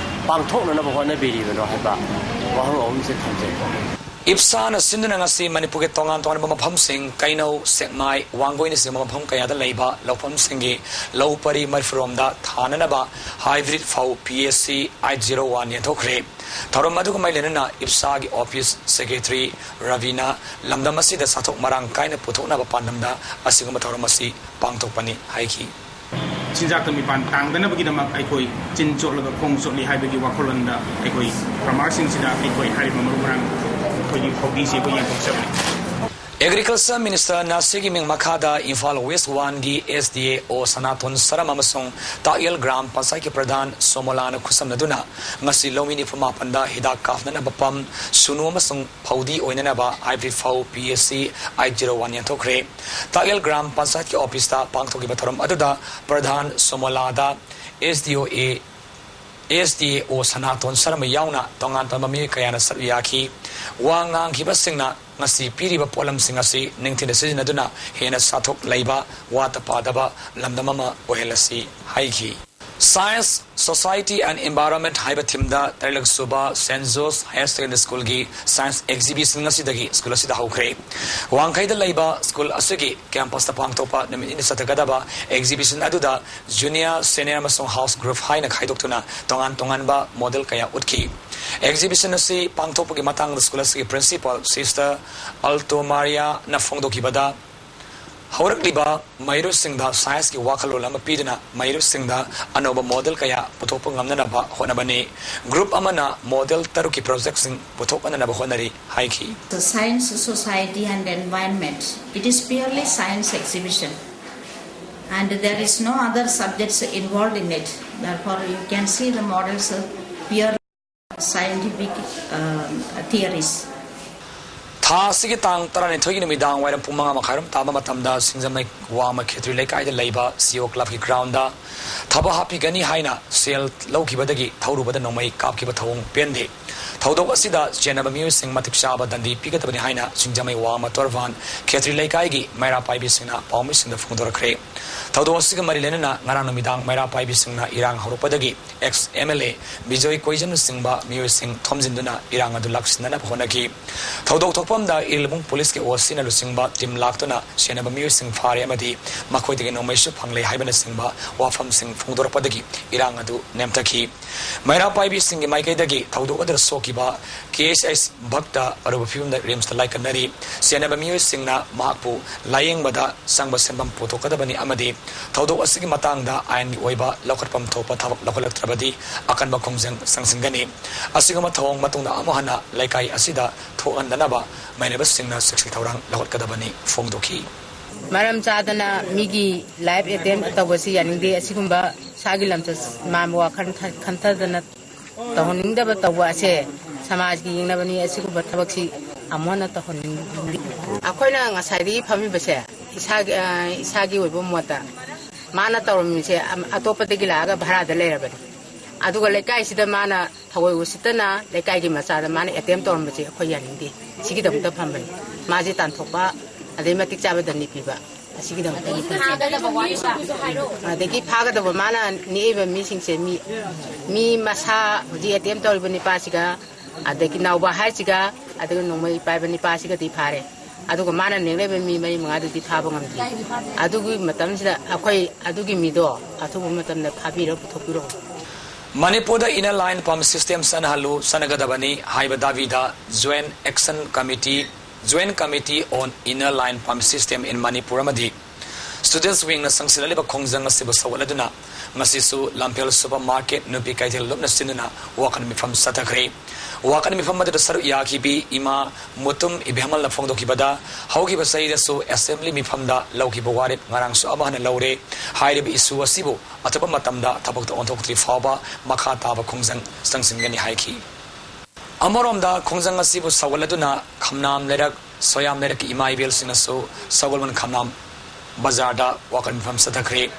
ꯄꯥꯡꯊꯣꯛꯅꯅꯕ ꯍꯣꯠꯅꯕꯤꯔꯤꯕꯅꯣ ꯍꯥꯏꯕ ꯋꯥꯍꯪ ꯑꯍꯨꯝꯁꯦ ꯊꯝꯖꯩ꯫ ꯏꯞꯁꯥꯅ ꯁꯤꯟꯗꯨꯅ ꯉꯁꯤ ꯃꯅꯤꯄꯨꯔꯒꯤ ꯇꯣꯉꯥꯟ ꯇꯣꯉꯥꯟꯕ ꯃꯐꯝꯁꯤꯡ, ꯀꯩꯅꯧ, ꯁꯦꯛꯃꯥꯏ, ꯋꯥꯡꯒꯣꯏꯅꯆꯤꯡꯕ ꯃꯐꯝ ꯀꯌꯥꯗ ꯂꯩꯕ ꯂꯧꯐꯝꯁꯤꯡꯒꯤ ꯂꯧ ꯄꯔꯤ ꯃꯔꯤꯐꯨꯔꯣꯝꯗ ꯊꯥꯅꯅꯕ ꯍꯥꯏꯕ꯭ꯔꯤꯠ ꯐꯧ P S C eight zero one ꯌꯦꯟꯊꯣꯛꯈ꯭ꯔꯦ꯫ ꯊꯧꯔꯝ ꯑꯗꯨꯒ ꯃꯔꯤ ꯂꯩꯅꯅ ꯏꯞꯁꯥꯒꯤ ꯑꯣꯐꯤꯁ ꯁꯦꯀ꯭ꯔꯦꯇꯔꯤ ꯔꯕꯤꯅ ꯂꯝꯗꯝ ꯑꯁꯤꯗ ꯆꯥꯊꯣꯛ ꯃꯔꯥꯡ ꯀꯥꯏꯅ ꯄꯨꯊꯣꯛꯅꯕ ꯄꯥꯟꯗꯝꯗ ꯑꯁꯤꯒꯨꯝꯕ ꯊꯧꯔꯝ ꯑꯁꯤ ꯄꯥꯡꯊꯣꯛꯄꯅꯤ ꯍꯥꯏꯈꯤ꯫ ꯆꯤꯟꯖꯥꯛꯇ ꯃꯤꯄꯥꯟ ꯇꯥꯡꯗꯅꯕꯒꯤꯗꯃꯛ ꯑꯩꯈꯣꯏ ꯆꯤꯟ ꯆꯣꯠꯂꯒ ꯈꯣꯡ ꯆꯣꯠꯂꯤ ꯍꯥꯏꯕꯒꯤ ꯋꯥꯈꯜꯂꯣꯟꯗ ꯑꯩꯈꯣꯏ ꯐꯥꯔꯃꯔꯁꯤꯡꯁꯤꯗ ꯑꯩꯈꯣꯏ ꯍꯥꯏꯔꯤꯕ ꯃꯔꯨ ꯃꯔꯥꯡ ꯑꯩꯈꯣꯏꯒꯤ ꯐꯧꯗꯤꯁꯤ ꯑꯩꯈꯣꯏ ꯌꯦꯟꯊꯣꯛꯆꯕꯅꯤ꯫ ꯑꯦꯒ꯭ꯔꯤꯀꯜꯆꯔ ꯃꯤꯅꯤꯁꯇꯔ ꯅꯥꯁꯤꯒꯤ ꯃꯤꯡ ꯃꯈꯥꯗ ꯏꯝꯐꯥꯜ ꯋꯦꯁ ꯋꯥꯟꯒꯤ ꯑꯦꯁ ꯗꯤ ꯑꯦ ꯑꯣ ꯁꯅꯥꯇꯣꯟ ꯁꯔꯝ ꯑꯃꯁꯨꯡ ꯇꯥꯛꯌꯦꯜ ꯒ꯭ꯔꯥꯝ ꯄꯟꯆꯥꯌꯠꯀꯤ ꯄ꯭ꯔꯙꯥꯟ ꯁꯣꯃꯣꯂꯥꯅ ꯈꯨꯠꯁꯝꯅꯗꯨꯅ ꯉꯁꯤ ꯂꯧꯃꯤ ꯅꯤꯐꯨ ꯃꯥꯄꯟꯗ ꯍꯤꯗꯥꯛ ꯀꯥꯞꯅꯅꯕ ꯄꯝ, ꯁꯨꯅꯨ ꯑꯃꯁꯨꯡ ꯐꯧꯗꯤ ꯑꯣꯏꯅꯅꯕ ꯍꯥꯏꯕ꯭ꯔꯤꯠ ꯐꯧ P S C eight zero one ꯌꯦꯟꯊꯣꯛꯈ꯭ꯔꯦ꯫ ꯇꯥꯛꯌꯦꯜ ꯒ꯭ꯔꯥꯝ ꯄꯟꯆꯥꯌꯠꯀꯤ ꯑꯣꯐꯤꯁꯇ ꯄꯥꯡꯊꯣꯛꯈꯤꯕ ꯊꯧꯔꯝ ꯑꯗꯨꯗ ꯄ꯭ꯔꯙꯥꯟ ꯁꯣꯃꯣꯂꯥꯗ ꯑꯦꯁ ꯗꯤ ꯑꯣ ꯑꯦ, ꯑꯦꯁ ꯗꯤ ꯑꯦ ꯑꯣ ꯁꯅꯥꯇꯣꯟ ꯁꯔꯃ ꯌꯥꯎꯅ ꯇꯣꯉꯥꯟ ꯇꯣꯉꯥꯟꯕ ꯃꯤꯑꯣꯏ ꯀꯌꯥꯅ ꯁꯔꯨꯛ ꯌꯥꯈꯤ꯫ ꯋꯥ ꯉꯥꯡꯈꯤꯕꯁꯤꯡꯅ ꯉꯁꯤ ꯄꯤꯔꯤꯕ ꯄꯣꯠꯂꯝꯁꯤꯡ ꯑꯁꯤ ꯅꯤꯡꯊꯤꯅ ꯁꯤꯖꯤꯟꯅꯗꯨꯅ ꯍꯦꯟꯅ ꯆꯥꯊꯣꯛ ꯂꯩꯕ, ꯋꯥꯠꯇ ꯄꯥꯗꯕ ꯂꯝꯗꯝ ꯑꯃ ꯑꯣꯏꯍꯜꯂꯁꯤ ꯍꯥꯏꯈꯤ꯫ Science, Society and Environment ꯍꯥꯏꯕ ꯊꯤꯝꯗ ꯇꯔꯦꯠꯂꯛ ꯁꯨꯕ ꯁꯦꯟ ꯖꯣꯔꯖ ꯍꯥꯌꯔ ꯁꯦꯀꯦꯟꯗꯔꯤ ꯁ꯭ꯀꯨꯜꯒꯤ ꯁꯥꯏꯟꯁ ꯑꯦꯛꯖꯤꯕꯤꯁꯟ ꯉꯁꯤꯗꯒꯤ ꯁ꯭ꯀꯨꯜ ꯑꯁꯤꯗ ꯍꯧꯈ꯭ꯔꯦ꯫ ꯋꯥꯡꯈꯩꯗ ꯂꯩꯕ ꯁ꯭ꯀꯨꯜ ꯑꯁꯤꯒꯤ ꯀꯦꯝꯄꯁꯇ ꯄꯥꯡꯊꯣꯛꯄ ꯅꯨꯃꯤꯠ ꯅꯤꯅꯤ ꯆꯠꯊꯒꯗꯕ ꯑꯦꯛꯖꯤꯕꯤꯁꯟ ꯑꯗꯨꯗ ꯖꯨꯅꯤꯌꯔ, ꯁꯦꯅꯤꯌꯔ ꯑꯃꯁꯨꯡ ꯍꯥꯎꯁ ꯒ꯭ꯔꯨꯞ ꯍꯥꯏꯅ ꯈꯥꯏꯗꯣꯛꯇꯨꯅ ꯇꯣꯉꯥꯟ ꯇꯣꯉꯥꯟꯕ ꯃꯣꯗꯦꯜ ꯀꯌꯥ ꯎꯠꯈꯤ꯫ ꯑꯦꯛꯖꯤꯕꯤꯁꯟ ꯑꯁꯤ ꯄꯥꯡꯊꯣꯛꯄꯒꯤ ꯃꯇꯥꯡꯗ ꯁ꯭ꯀꯨꯜ ꯑꯁꯤꯒꯤ ꯄ꯭ꯔꯤꯟꯁꯤꯄꯥꯜ ꯁꯤꯁꯇꯔ ꯑꯜꯇꯣ ꯃꯥꯔꯤꯌꯥꯅ ꯐꯣꯡꯗꯣꯛꯈꯤꯕꯗ, ꯍꯧꯔꯛꯂꯤꯕ ꯃꯍꯩꯔꯣꯏꯁꯤꯡꯗ ꯁꯥꯏꯟꯁꯀꯤ ꯋꯥꯈꯜꯂꯣꯟ ꯑꯃ ꯄꯤꯗꯨꯅ ꯃꯍꯩꯔꯣꯏꯁꯤꯡꯗ ꯑꯅꯧꯕ ꯃꯣꯗꯦꯜ ꯀꯌꯥ ꯄꯨꯊꯣꯛꯄ ꯉꯝꯅꯅꯕ ꯍꯣꯠꯅꯕꯅꯤ꯫ ꯒ꯭ꯔꯨꯞ ꯑꯃꯅ ꯃꯣꯗꯦꯜ ꯇꯔꯨꯛꯀꯤ ꯄ꯭ꯔꯣꯖꯦꯛꯁꯤꯡ ꯄꯨꯊꯣꯛꯅꯅꯕ ꯍꯣꯠꯅꯔꯤ ꯍꯥꯏꯈꯤ꯫ The Science, Society and Environment. It is purely science exhibition. And there is no other subjects involved in it. Therefore, you can see the models of pure scientific um, theories. ꯊꯥ ꯑꯁꯤꯒꯤ ꯇꯥꯡ ꯇꯔꯥꯅꯤꯊꯣꯏꯒꯤ ꯅꯨꯃꯤꯗꯥꯡ ꯋꯥꯏꯔꯝ ꯄꯨꯡ ꯃꯉꯥ ꯃꯈꯥꯏꯔꯣꯝ ꯇꯥꯕ ꯃꯇꯝꯗ ꯁꯤꯡꯖꯃꯩ ꯋꯥꯡꯃ ꯈꯦꯇ꯭ꯔꯤ ꯂꯩꯀꯥꯏꯗ ꯂꯩꯕ ꯁꯤꯑꯣ ꯀ꯭ꯂꯕꯀꯤ ꯒ꯭ꯔꯥꯎꯟꯗ ꯊꯕꯛ ꯍꯥꯞꯄꯤꯒꯅꯤ ꯍꯥꯏꯅ ꯁꯦꯜ ꯂꯧꯈꯤꯕꯗꯒꯤ ꯊꯧꯔꯨꯕꯗ ꯅꯣꯡꯃꯩ ꯀꯥꯞꯈꯤꯕ ꯊꯧꯑꯣꯡ ꯄꯦꯟꯗꯦ꯫ ꯊꯧꯗꯣꯛ ꯑꯁꯤꯗ ꯆꯦꯟꯅꯕ ꯃꯤꯑꯣꯏꯁꯤꯡ ꯃꯇꯤꯛ ꯆꯥꯕ ꯗꯟꯗꯤ ꯄꯤꯒꯗꯕꯅꯤ ꯍꯥꯏꯅ ꯁꯤꯡꯖꯃꯩ ꯋꯥꯡꯃ ꯇꯣꯔꯕꯥꯟ ꯈꯦꯇ꯭ꯔꯤ ꯂꯩꯀꯥꯏꯒꯤ ꯃꯩꯔꯥ ꯄꯥꯏꯕꯤꯁꯤꯡꯅ ꯄꯥꯎꯃꯤꯁꯤꯡꯗ ꯐꯣꯡꯗꯣꯔꯛꯈ꯭ꯔꯦ꯫ ꯊꯧꯗꯣꯛ ꯑꯁꯤꯒ ꯃꯔꯤ ꯂꯩꯅꯅ ꯉꯔꯥꯡ ꯅꯨꯃꯤꯗꯥꯡ ꯃꯩꯔꯥ ꯄꯥꯏꯕꯤꯁꯤꯡꯅ ꯏꯔꯥꯡ ꯍꯧꯔꯛꯄꯗꯒꯤ ꯑꯦꯛꯁ ꯑꯦꯝ ꯑꯦꯜ ꯑꯦ ꯕꯤꯖꯣꯏ ꯀꯣꯏꯖꯝꯅꯆꯤꯡꯕ ꯃꯤꯑꯣꯏꯁꯤꯡ ꯊꯣꯝꯖꯤꯟꯗꯨꯅ ꯏꯔꯥꯡ ꯑꯗꯨ ꯂꯥꯛꯁꯤꯟꯅꯅꯕ ꯍꯣꯠꯅꯈꯤ꯫ ꯊꯧꯗꯣꯛ ꯊꯣꯛꯐꯝꯗ ꯏꯔꯤꯜꯕꯨꯡ ꯄꯨꯂꯤꯁꯀꯤ ꯑꯣ ꯁꯤꯅ ꯂꯨꯆꯤꯡꯕ ꯇꯤꯝ ꯂꯥꯛꯇꯨꯅ ꯁꯦꯟꯅꯕ ꯃꯤꯑꯣꯏꯁꯤꯡ ꯐꯥꯔꯦ ꯑꯃꯗꯤ ꯃꯈꯣꯏꯗꯒꯤ ꯅꯣꯡꯃꯩꯁꯨ ꯐꯪꯂꯦ ꯍꯥꯏꯕꯅꯆꯤꯡꯕ ꯋꯥꯐꯝꯁꯤꯡ ꯐꯣꯡꯗꯣꯔꯛꯄꯗꯒꯤ ꯏꯔꯥꯡ ꯑꯗꯨ ꯅꯦꯝꯊꯈꯤ꯫ ꯃꯩꯔꯥ ꯄꯥꯏꯕꯤꯁꯤꯡꯒꯤ ꯃꯥꯏꯀꯩꯗꯒꯤ ꯊꯧꯗꯣꯛ ꯑꯗꯨꯗ ꯁꯣꯛꯈꯤꯕ ꯀꯦ ꯑꯦꯁ ꯑꯦꯁ ꯚꯛꯇ ꯑꯔꯨꯕ ꯐꯤꯕꯝꯗ ꯔꯤꯝꯁꯇ ꯂꯥꯏꯀꯠꯅꯔꯤ꯫ ꯁꯦꯟꯅꯕ ꯃꯤꯑꯣꯏꯁꯤꯡꯅ ꯃꯍꯥꯛꯄꯨ ꯂꯥꯌꯦꯡꯕꯗ ꯆꯪꯕ ꯁꯦꯟꯐꯝ ꯄꯨꯊꯣꯛꯀꯗꯕꯅꯤ ꯑꯃꯗꯤ ꯊꯧꯗꯣꯛ ꯑꯁꯤꯒꯤ ꯃꯇꯥꯡꯗ ꯑꯥꯏꯟꯒꯤ ꯑꯣꯏꯕ ꯂꯧꯈꯠꯐꯝ ꯊꯣꯛꯄ ꯊꯕꯛ ꯂꯧꯈꯠꯂꯛꯇ꯭ꯔꯕꯗꯤ ꯑꯀꯟꯕ ꯈꯣꯡꯖꯪ ꯆꯪꯁꯤꯟꯒꯅꯤ꯫ ꯑꯁꯤꯒꯨꯝꯕ ꯊꯧꯑꯣꯡ ꯃꯇꯨꯡꯗ ꯑꯃꯨꯛ ꯍꯟꯅ ꯂꯩꯀꯥꯏ ꯑꯁꯤꯗ ꯊꯣꯛꯍꯟꯗꯅꯕ ꯃꯩꯅꯕꯁꯤꯡꯅ ꯆꯦꯛꯁꯤꯟ ꯊꯧꯔꯥꯡ ꯂꯧꯈꯠꯀꯗꯕꯅꯤ ꯐꯣꯡꯗꯣꯛꯈꯤ꯫ ꯃꯔꯝ ꯆꯥꯗꯅ ꯃꯤꯒꯤ ꯂꯥꯏꯐ ꯑꯦꯇꯦꯝ ꯇꯧꯕꯁꯤ ꯌꯥꯅꯤꯡꯗꯦ꯫ ꯑꯁꯤꯒꯨꯝꯕ ꯏꯁꯥꯒꯤ ꯂꯝꯆꯠ ꯃꯥꯟꯕ ꯋꯥꯈꯜ ꯈ-, ꯈꯟꯊꯗꯅ ꯇꯧꯍꯟꯅꯤꯡꯗꯕ ꯇꯧꯕ ꯑꯁꯦ ꯁꯃꯥꯖꯒꯤ ꯌꯦꯡꯅꯕꯅꯤ꯫ ꯑꯁꯤꯒꯨꯝꯕ ꯊꯕꯛꯁꯤ ꯑꯃꯨꯛ ꯍꯟꯅ ꯇꯧꯍꯟꯅꯤꯡꯗꯦ꯫ ꯑꯩꯈꯣꯏꯅ ꯉꯁꯥꯏꯗꯒꯤ ꯐꯝꯃꯤꯕꯁꯦ ꯏꯁꯥꯒꯤ, ꯑ, ꯏꯁꯥꯒꯤ ꯑꯣꯏꯕ ꯃꯣꯠꯇ ꯃꯥꯅ ꯇꯧꯔꯝꯃꯤꯁꯦ ꯑꯝ-, ꯑꯇꯣꯞꯄꯗꯒꯤ ꯂꯥꯛꯑꯒ ꯚꯔꯥꯗ ꯂꯩꯔꯕꯅꯤ꯫ ꯑꯗꯨꯒ ꯂꯩꯀꯥꯏꯁꯤꯗ ꯃꯥꯅ ꯊꯑꯣꯏ ꯎꯁꯤꯠꯇꯅ ꯂꯩꯀꯥꯏꯒꯤ ꯃꯆꯥꯗ ꯃꯥꯅ ꯑꯦꯇꯦꯝ ꯇꯧꯔꯝꯕꯁꯦ ꯑꯩꯈꯣꯏ ꯌꯥꯅꯤꯡꯗꯦ꯫ ꯁꯤꯒꯤꯗꯃꯛꯇ ꯐꯝꯕꯅꯤ꯫ ꯃꯥꯁꯦ ꯇꯥꯟꯊꯣꯛꯄ, ꯑꯗꯩ ꯃꯇꯤꯛ ꯆꯥꯕ ꯗꯟꯗꯤ ꯄꯤꯕ, ꯑꯁꯤꯒꯤꯗꯃꯛꯇꯅꯤ ꯐꯝꯕꯅꯤ꯫ ꯑꯗꯒꯤ ꯐꯥꯒꯗꯕ ꯃꯥꯅ ꯅꯦꯛꯏꯕ ꯃꯤꯁꯤꯡꯁꯦ ꯃꯤ, ꯃꯤ ꯃꯁꯥ ꯍꯧꯖꯤꯛ ꯑꯦꯇꯦꯝ ꯇꯧꯔꯤꯕ ꯅꯤꯄꯥꯁꯤꯒ, ꯑꯗꯒꯤ ꯅꯥꯎꯕ ꯍꯥꯏꯁꯤꯒ, ꯑꯗꯨꯒ ꯅꯣꯡꯃꯩ ꯄꯥꯏꯕ ꯅꯤꯄꯥꯁꯤꯒꯗꯤ ꯐꯥꯔꯦ꯫ ꯑꯗꯨꯒ ꯃꯥꯅ ꯅꯦꯛꯂꯤꯕ ꯃꯤ ꯃꯔꯤ ꯃꯉꯥꯗꯨꯗꯤ ꯐꯥꯕ ꯉꯝꯗꯦ꯫ ꯑꯗꯨꯒꯤ ꯃꯇꯝꯁꯤꯗ ꯑꯩꯈꯣꯏ ꯑꯗꯨꯒꯤ ꯃꯤꯗꯣ ꯑꯊꯨꯕ ꯃꯇꯝꯗ ꯐꯥꯕꯤꯔ ꯄꯨꯊꯣꯛꯄꯤꯔꯛꯑꯣ꯫ ꯃꯅꯤꯄꯨꯔꯗ Inner Line Pump System ꯆꯠꯅꯍꯜꯂꯨ, ꯆꯠꯅꯒꯗꯕꯅꯤ ꯍꯥꯏꯕ ꯗꯥꯕꯤꯗ Joint Action Committee, Joint Committee on Inner Line Pump System in Manipur ꯑꯃꯗꯤ Students Wingꯅ ꯆꯪꯁꯤꯜꯂꯛꯂꯤꯕ ꯈꯣꯡꯖꯪ ꯑꯁꯤꯕꯨ ꯁꯧꯒꯠꯂꯗꯨꯅ ꯉꯁꯤꯁꯨ ꯂꯝꯐꯦꯜ ꯁꯨꯄꯔ ꯃꯥꯔꯀꯦꯠ ꯅꯨꯄꯤ ꯀꯩꯊꯦꯜ ꯂꯨꯞꯅ ꯁꯤꯟꯗꯨꯅ ꯋꯥꯀꯠ ꯃꯤꯐꯝ ꯆꯠꯊꯈ꯭ꯔꯦ꯫ ꯋꯥꯀꯠ ꯃꯤꯐꯝ ꯑꯗꯨꯗ ꯁꯔꯨꯛ ꯌꯥꯈꯤꯕꯤ ꯏꯃꯥ ꯃꯨꯇꯨꯝ ꯏꯕꯦꯝꯍꯜꯅ ꯐꯣꯡꯗꯣꯛꯈꯤꯕꯗ, ꯍꯧꯈꯤꯕ ꯆꯍꯤꯗꯁꯨ ꯑꯦꯁꯦꯝꯕ꯭ꯂꯤ ꯃꯤꯐꯝꯗ ꯂꯧꯈꯤꯕ ꯋꯥꯔꯦꯞ ꯉꯔꯥꯡꯁꯨ ꯑꯃꯨꯛ ꯍꯟꯅ ꯂꯧꯔꯦ꯫ ꯍꯥꯏꯔꯤꯕ ꯏꯁꯨ ꯑꯁꯤꯕꯨ ꯑꯊꯨꯕ ꯃꯇꯝꯗ ꯊꯕꯛꯇ ꯑꯣꯟꯊꯣꯛꯇ꯭ꯔꯤ ꯐꯥꯎꯕ ꯃꯈꯥ ꯇꯥꯕ ꯈꯣꯡꯖꯪ ꯆꯪꯁꯤꯟꯒꯅꯤ ꯍꯥꯏꯈꯤ꯫ ꯑꯃꯔꯣꯝꯗ, ꯈꯣꯡꯖꯪ ꯑꯁꯤꯕꯨ ꯁꯧꯒꯠꯂꯗꯨꯅ ꯈꯝꯅꯥꯝ ꯂꯩꯔꯛ, ꯁꯣꯌꯥꯝ ꯂꯩꯔꯛꯀꯤ ꯏꯃꯥ ꯏꯕꯦꯜꯁꯤꯡꯅꯁꯨ ꯁꯒꯣꯜꯕꯟ ꯈꯝꯅꯥꯝ ꯕꯖꯥꯔꯗ ꯋꯥꯀꯠ ꯃꯤꯐꯝ ꯆꯠꯊꯈ꯭ꯔꯦ꯫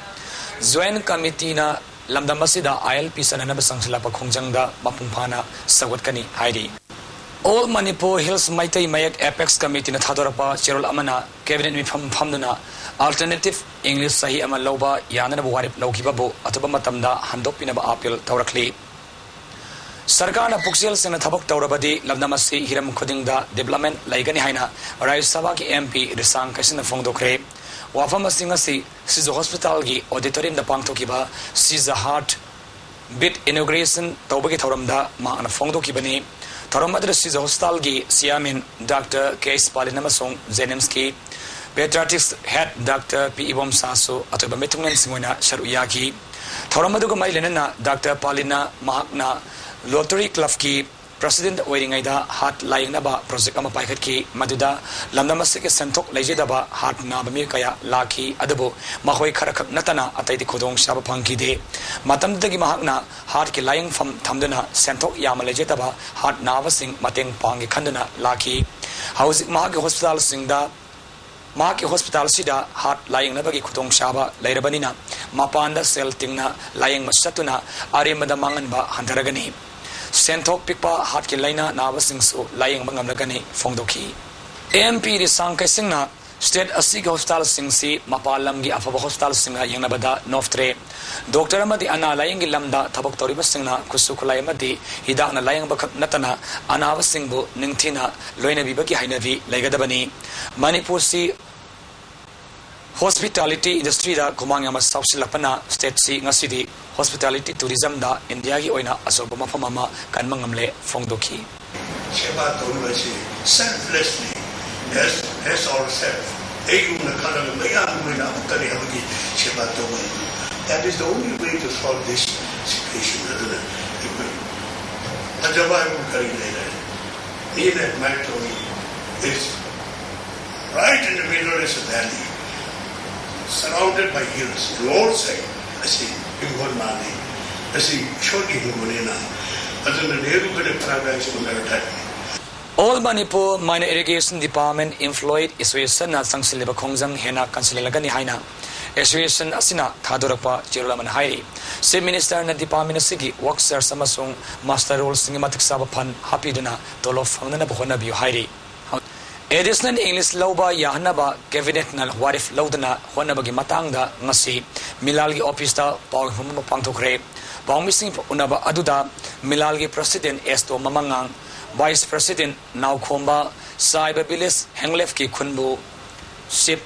ꯖꯣꯏꯟꯠ ꯀꯃꯤꯇꯤꯅ ꯂꯝꯗꯝ ꯑꯁꯤꯗ ILP ꯆꯠꯅꯅꯕ ꯆꯪꯁꯤꯜꯂꯛꯄ ꯈꯣꯡꯖꯪꯗ ꯃꯄꯨꯡ ꯐꯥꯅ ꯁꯧꯒꯠꯀꯅꯤ ꯍꯥꯏꯔꯤ꯫ All Manipur Hills ꯃꯩꯇꯩ ꯃꯌꯦꯛ ꯑꯦꯄꯦꯛꯁ ꯀꯃꯤꯇꯤꯅ ꯊꯥꯗꯣꯔꯛꯄ ꯆꯦꯔꯣꯜ ꯑꯃꯅ ꯀꯦꯕꯤꯅꯦꯠ ꯃꯤꯐꯝ ꯐꯝꯗꯨꯅ ꯑꯜꯇꯔꯅꯦꯇꯤꯚ ꯏꯪꯂꯤꯁ ꯆꯍꯤ ꯑꯃ ꯂꯧꯕ ꯌꯥꯅꯅꯕ ꯋꯥꯔꯦꯞ ꯂꯧꯈꯤꯕꯕꯨ ꯑꯊꯨꯕ ꯃꯇꯝꯗ ꯍꯟꯗꯣꯛꯄꯤꯅꯕ ꯑꯥꯄꯤꯜ ꯇꯧꯔꯛꯂꯤ꯫ ꯁꯔꯀꯥꯔꯅ ꯄꯨꯛꯆꯦꯜ ꯁꯦꯡꯅ ꯊꯕꯛ ꯇꯧꯔꯕꯗꯤ ꯂꯝꯗꯝ ꯑꯁꯤ ꯍꯤꯔꯝ ꯈꯨꯗꯤꯡꯗ ꯗꯤꯕꯦꯂꯞꯃꯦꯟꯠ ꯂꯩꯒꯅꯤ ꯍꯥꯏꯅ ꯔꯥꯖ꯭ꯌ ꯁꯚꯥꯒꯤ MP ꯔꯤꯁꯥꯡ ꯀꯩꯁꯤꯡꯅ ꯐꯣꯡꯗꯣꯛꯈ꯭ꯔꯦ꯫ ꯋꯥꯐꯝ ꯑꯁꯤꯡ ꯑꯁꯤ ꯁꯤꯖ ꯍꯣꯁꯄꯤꯇꯥꯜꯒꯤ ꯑꯣꯗꯤꯇꯣꯔꯤꯌꯝꯗ ꯄꯥꯡꯊꯣꯛꯈꯤꯕ ꯁꯤꯖ ꯍꯥꯔꯠ ꯕꯤꯠ ꯏꯅꯣꯒ꯭ꯔꯦꯁꯟ ꯇꯧꯕꯒꯤ ꯊꯧꯔꯝꯗ ꯃꯍꯥꯛꯅ ꯐꯣꯡꯗꯣꯛꯈꯤꯕꯅꯤ꯫ ꯊꯧꯔꯝ ꯑꯗꯨꯗ ꯁꯤꯖ ꯍꯣꯁꯄꯤꯇꯥꯜꯒꯤ ꯆꯤꯌꯥꯔꯃꯦꯟ ꯗꯥꯛꯇꯔ ꯀꯦ ꯑꯦꯁ ꯄꯥꯂꯤꯟ ꯑꯃꯁꯨꯡ ꯖꯦꯅꯤꯝꯁꯀꯤ ꯄꯦꯗꯤꯌꯥꯇ꯭ꯔꯤꯛꯁ ꯍꯦꯗ ꯗꯥꯛꯇꯔ ꯄꯤ ꯏꯕꯣꯝꯁꯥꯁꯨ ꯑꯇꯣꯞꯄ ꯃꯤꯊꯨꯡꯂꯦꯟꯁꯤꯡ ꯑꯣꯏꯅ ꯁꯔꯨꯛ ꯌꯥꯈꯤ꯫ ꯊꯧꯔꯝ ꯑꯗꯨꯒ ꯃꯔꯤ ꯂꯩꯅꯅ ꯗꯥꯛꯇꯔ ꯄꯥꯂꯤꯟꯅ ꯃꯍꯥꯛꯅ ꯂꯣꯇꯔꯤ ꯀ꯭ꯂꯕꯀꯤ ꯄ꯭ꯔꯁꯤꯗꯦꯟꯠ ꯑꯣꯏꯔꯤꯉꯩꯗ ꯍꯥꯔꯠ ꯂꯥꯌꯦꯡꯅꯕ ꯄ꯭ꯔꯣꯖꯦꯛ ꯑꯃ ꯄꯥꯏꯈꯠꯈꯤ꯫ ꯃꯗꯨꯗ ꯂꯝꯗꯝ ꯑꯁꯤꯒꯤ ꯁꯦꯟꯊꯣꯛ ꯂꯩꯖꯗꯕ ꯍꯥꯔꯠ ꯅꯥꯕ ꯃꯤꯑꯣꯏ ꯀꯌꯥ ꯂꯥꯛꯈꯤ, ꯑꯗꯨꯕꯨ ꯃꯈꯣꯏ ꯈꯔꯈꯛ ꯅꯠꯇꯅ ꯑꯇꯩꯗꯤ ꯈꯨꯗꯣꯡꯆꯥꯕ ꯐꯪꯈꯤꯗꯦ꯫ ꯃꯇꯝꯗꯨꯗꯒꯤ ꯃꯍꯥꯛꯅ ꯍꯥꯔꯠꯀꯤ ꯂꯥꯌꯦꯡꯐꯝ ꯊꯝꯗꯨꯅ ꯁꯦꯟꯊꯣꯛ ꯌꯥꯝꯅ ꯂꯩꯖꯗꯕ ꯍꯥꯔꯠ ꯅꯥꯕꯁꯤꯡ ꯃꯇꯦꯡ ꯄꯥꯡꯒꯦ ꯈꯟꯗꯨꯅ ꯂꯥꯛꯈꯤ꯫ ꯍꯧꯖꯤꯛ ꯃꯍꯥꯛꯀꯤ ꯍꯣꯁꯄꯤꯇꯥꯜꯁꯤꯡꯗ ꯃꯍꯥꯛꯀꯤ ꯍꯣꯁꯄꯤꯇꯥꯜꯁꯤꯗ ꯍꯥꯔꯠ ꯂꯥꯌꯦꯡꯅꯕꯒꯤ ꯈꯨꯗꯣꯡꯆꯥꯕ ꯂꯩꯔꯕꯅꯤꯅ, ꯃꯄꯥꯟꯗ ꯁꯦꯜ ꯇꯤꯡꯅ ꯂꯥꯌꯦꯡꯕ ꯆꯠꯇꯨꯅ ꯑꯔꯦꯝꯕꯗ ꯃꯥꯡꯍꯟꯕ ꯍꯟꯊꯔꯒꯅꯤ꯫ ꯁꯦꯟꯊꯣꯛ ꯄꯤꯛꯄ ꯍꯥꯔꯠꯀꯤ ꯂꯥꯏꯅꯥ ꯅꯥꯕꯁꯤꯡꯁꯨ ꯂꯥꯌꯦꯡꯕ ꯉꯝꯂꯒꯅꯤ ꯐꯣꯡꯗꯣꯛꯈꯤ꯫ MP ꯔꯤꯁꯥꯡ ꯀꯩꯁꯤꯡꯅ ꯁ꯭ꯇꯦꯠ ꯑꯁꯤꯒꯤ ꯍꯣꯁꯄꯤꯇꯥꯜꯁꯤꯡꯁꯤ ꯃꯄꯥꯟ ꯂꯝꯒꯤ ꯑꯐꯕ ꯍꯣꯁꯄꯤꯇꯥꯜꯁꯤꯡꯒ ꯌꯦꯡꯅꯕꯗ ꯅꯣꯞꯇ꯭ꯔꯦ꯫ ꯗꯣꯛꯇꯔ ꯑꯃꯗꯤ ꯑꯅꯥ ꯂꯥꯌꯦꯡꯒꯤ ꯂꯝꯗ ꯊꯕꯛ ꯇꯧꯔꯤꯕꯁꯤꯡꯅ ꯈꯨꯠꯁꯨ ꯈꯨꯠꯂꯥꯏ ꯑꯃꯗꯤ ꯍꯤꯗꯥꯛꯅ ꯂꯥꯌꯦꯡꯕꯈꯛ ꯅꯠꯇꯅ ꯑꯅꯥꯕꯁꯤꯡꯕꯨ ꯅꯤꯡꯊꯤꯅ ꯂꯣꯏꯅꯕꯤꯕꯒꯤ ꯍꯩꯅꯕꯤ ꯂꯩꯒꯗꯕꯅꯤ꯫ ꯃꯅꯤꯄꯨꯔꯁꯤ ꯍꯣꯁꯄꯤꯇꯥꯂꯤꯇꯤ ꯏꯟꯗꯁꯇ꯭ꯔꯤꯗ ꯈꯨꯃꯥꯡ ꯌꯥꯝꯅ ꯆꯥꯎꯁꯤꯜꯂꯛꯄꯅ ꯁ꯭ꯇꯦꯠꯁꯤ ꯉꯁꯤꯗꯤ ꯍꯣꯁꯄꯤꯇꯥꯂꯤꯇꯤ ꯇꯨꯔꯤꯖꯝꯗ ꯏꯟꯗꯤꯌꯥꯒꯤ ꯑꯣꯏꯅ ꯑꯆꯧꯕ ꯃꯐꯝ ꯑꯃ ꯀꯟꯕ ꯉꯝꯂꯦ ꯐꯣꯡꯗꯣꯛꯈꯤ꯫ ꯁꯦꯕꯥ ꯇꯧꯔꯤꯕ ꯑꯁꯤ selflessly, as, as ourselves, ꯑꯩꯒꯨꯝꯅ ꯈꯜꯂꯒ ꯃꯌꯥꯝꯒꯤ ꯑꯣꯏꯅ ꯑꯃꯨꯛꯇꯅꯤ ꯍꯥꯏꯕꯒꯤ ꯁꯦꯕꯥ ꯇꯧꯕ꯫ That is the only way to solve this situation. ꯑꯗꯨꯅ ꯑꯩꯈꯣꯏ ꯐꯖꯕ ꯍꯥꯏꯕꯕꯨ ꯀꯔꯤ ꯂꯩꯔꯦ? ꯃꯤꯅ ꯑꯦꯗꯃꯥꯏꯌꯔ ꯇꯧꯏ꯫ It's right in the middle is a valley, surrounded by hills on all sides. ꯑꯁꯤ ꯏꯪꯈꯣꯜ ꯃꯥꯜꯂꯤ, ꯑꯁꯤ ꯏꯁꯣꯔꯒꯤ ꯍꯤꯡꯒꯣꯜꯅꯤꯅ ꯑꯗꯨꯅ ꯅꯦꯍꯔꯨ ꯑꯩꯈꯣꯏꯅ ꯄ꯭ꯔꯥꯏꯚꯦꯠ ꯁ꯭ꯀꯨꯜꯗ ꯊꯥꯏ꯫ All Manipur Minor Irrigation Department Employee Associationꯅ ꯆꯪꯁꯤꯜꯂꯤꯕ ꯈꯣꯡꯖꯪ ꯍꯦꯟꯅ ꯀꯟꯁꯤꯜꯍꯜꯂꯒꯅꯤ ꯍꯥꯏꯅ association ꯑꯁꯤꯅ ꯊꯥꯗꯣꯔꯛꯄ ꯆꯦꯔꯣꯜ ꯑꯃꯅ ꯍꯥꯏꯔꯤ꯫ Chief Ministerꯅ department ꯑꯁꯤꯒꯤ workers ꯑꯃꯁꯨꯡ muster rollꯁꯤꯡꯒꯤ ꯃꯇꯤꯛ ꯆꯥꯕ fund ꯍꯥꯞꯄꯤꯗꯨꯅ ꯇꯣꯂꯣꯞ ꯐꯪꯅꯅꯕ ꯍꯣꯠꯅꯕꯤꯌꯨ ꯍꯥꯏꯔꯤ꯫ Additional English ꯂꯧꯕ ꯌꯥꯍꯟꯅꯕ cabinetꯅ ꯋꯥꯔꯦꯞ ꯂꯧꯗꯨꯅ ꯍꯣꯠꯅꯕꯒꯤ ꯃꯇꯥꯡꯗ ꯉꯁꯤ ꯃꯤꯂꯥꯜꯒꯤ officeꯇ ꯄꯥꯎ ꯐꯝ ꯑꯃ ꯄꯥꯡꯊꯣꯛꯈ꯭ꯔꯦ꯫ ꯄꯥꯎꯃꯤꯁꯤꯡ ꯎꯅꯕ ꯑꯗꯨꯗ ꯃꯤꯂꯥꯜꯒꯤ president ꯑꯦꯁ ꯇꯣꯝꯕ ꯃꯉꯥꯡ, vice president ꯅꯥꯎꯈꯣꯝꯕ, ꯆꯥꯏꯕ village ꯍꯦꯡꯂꯦꯐꯀꯤ ꯈꯨꯟꯕꯨ chief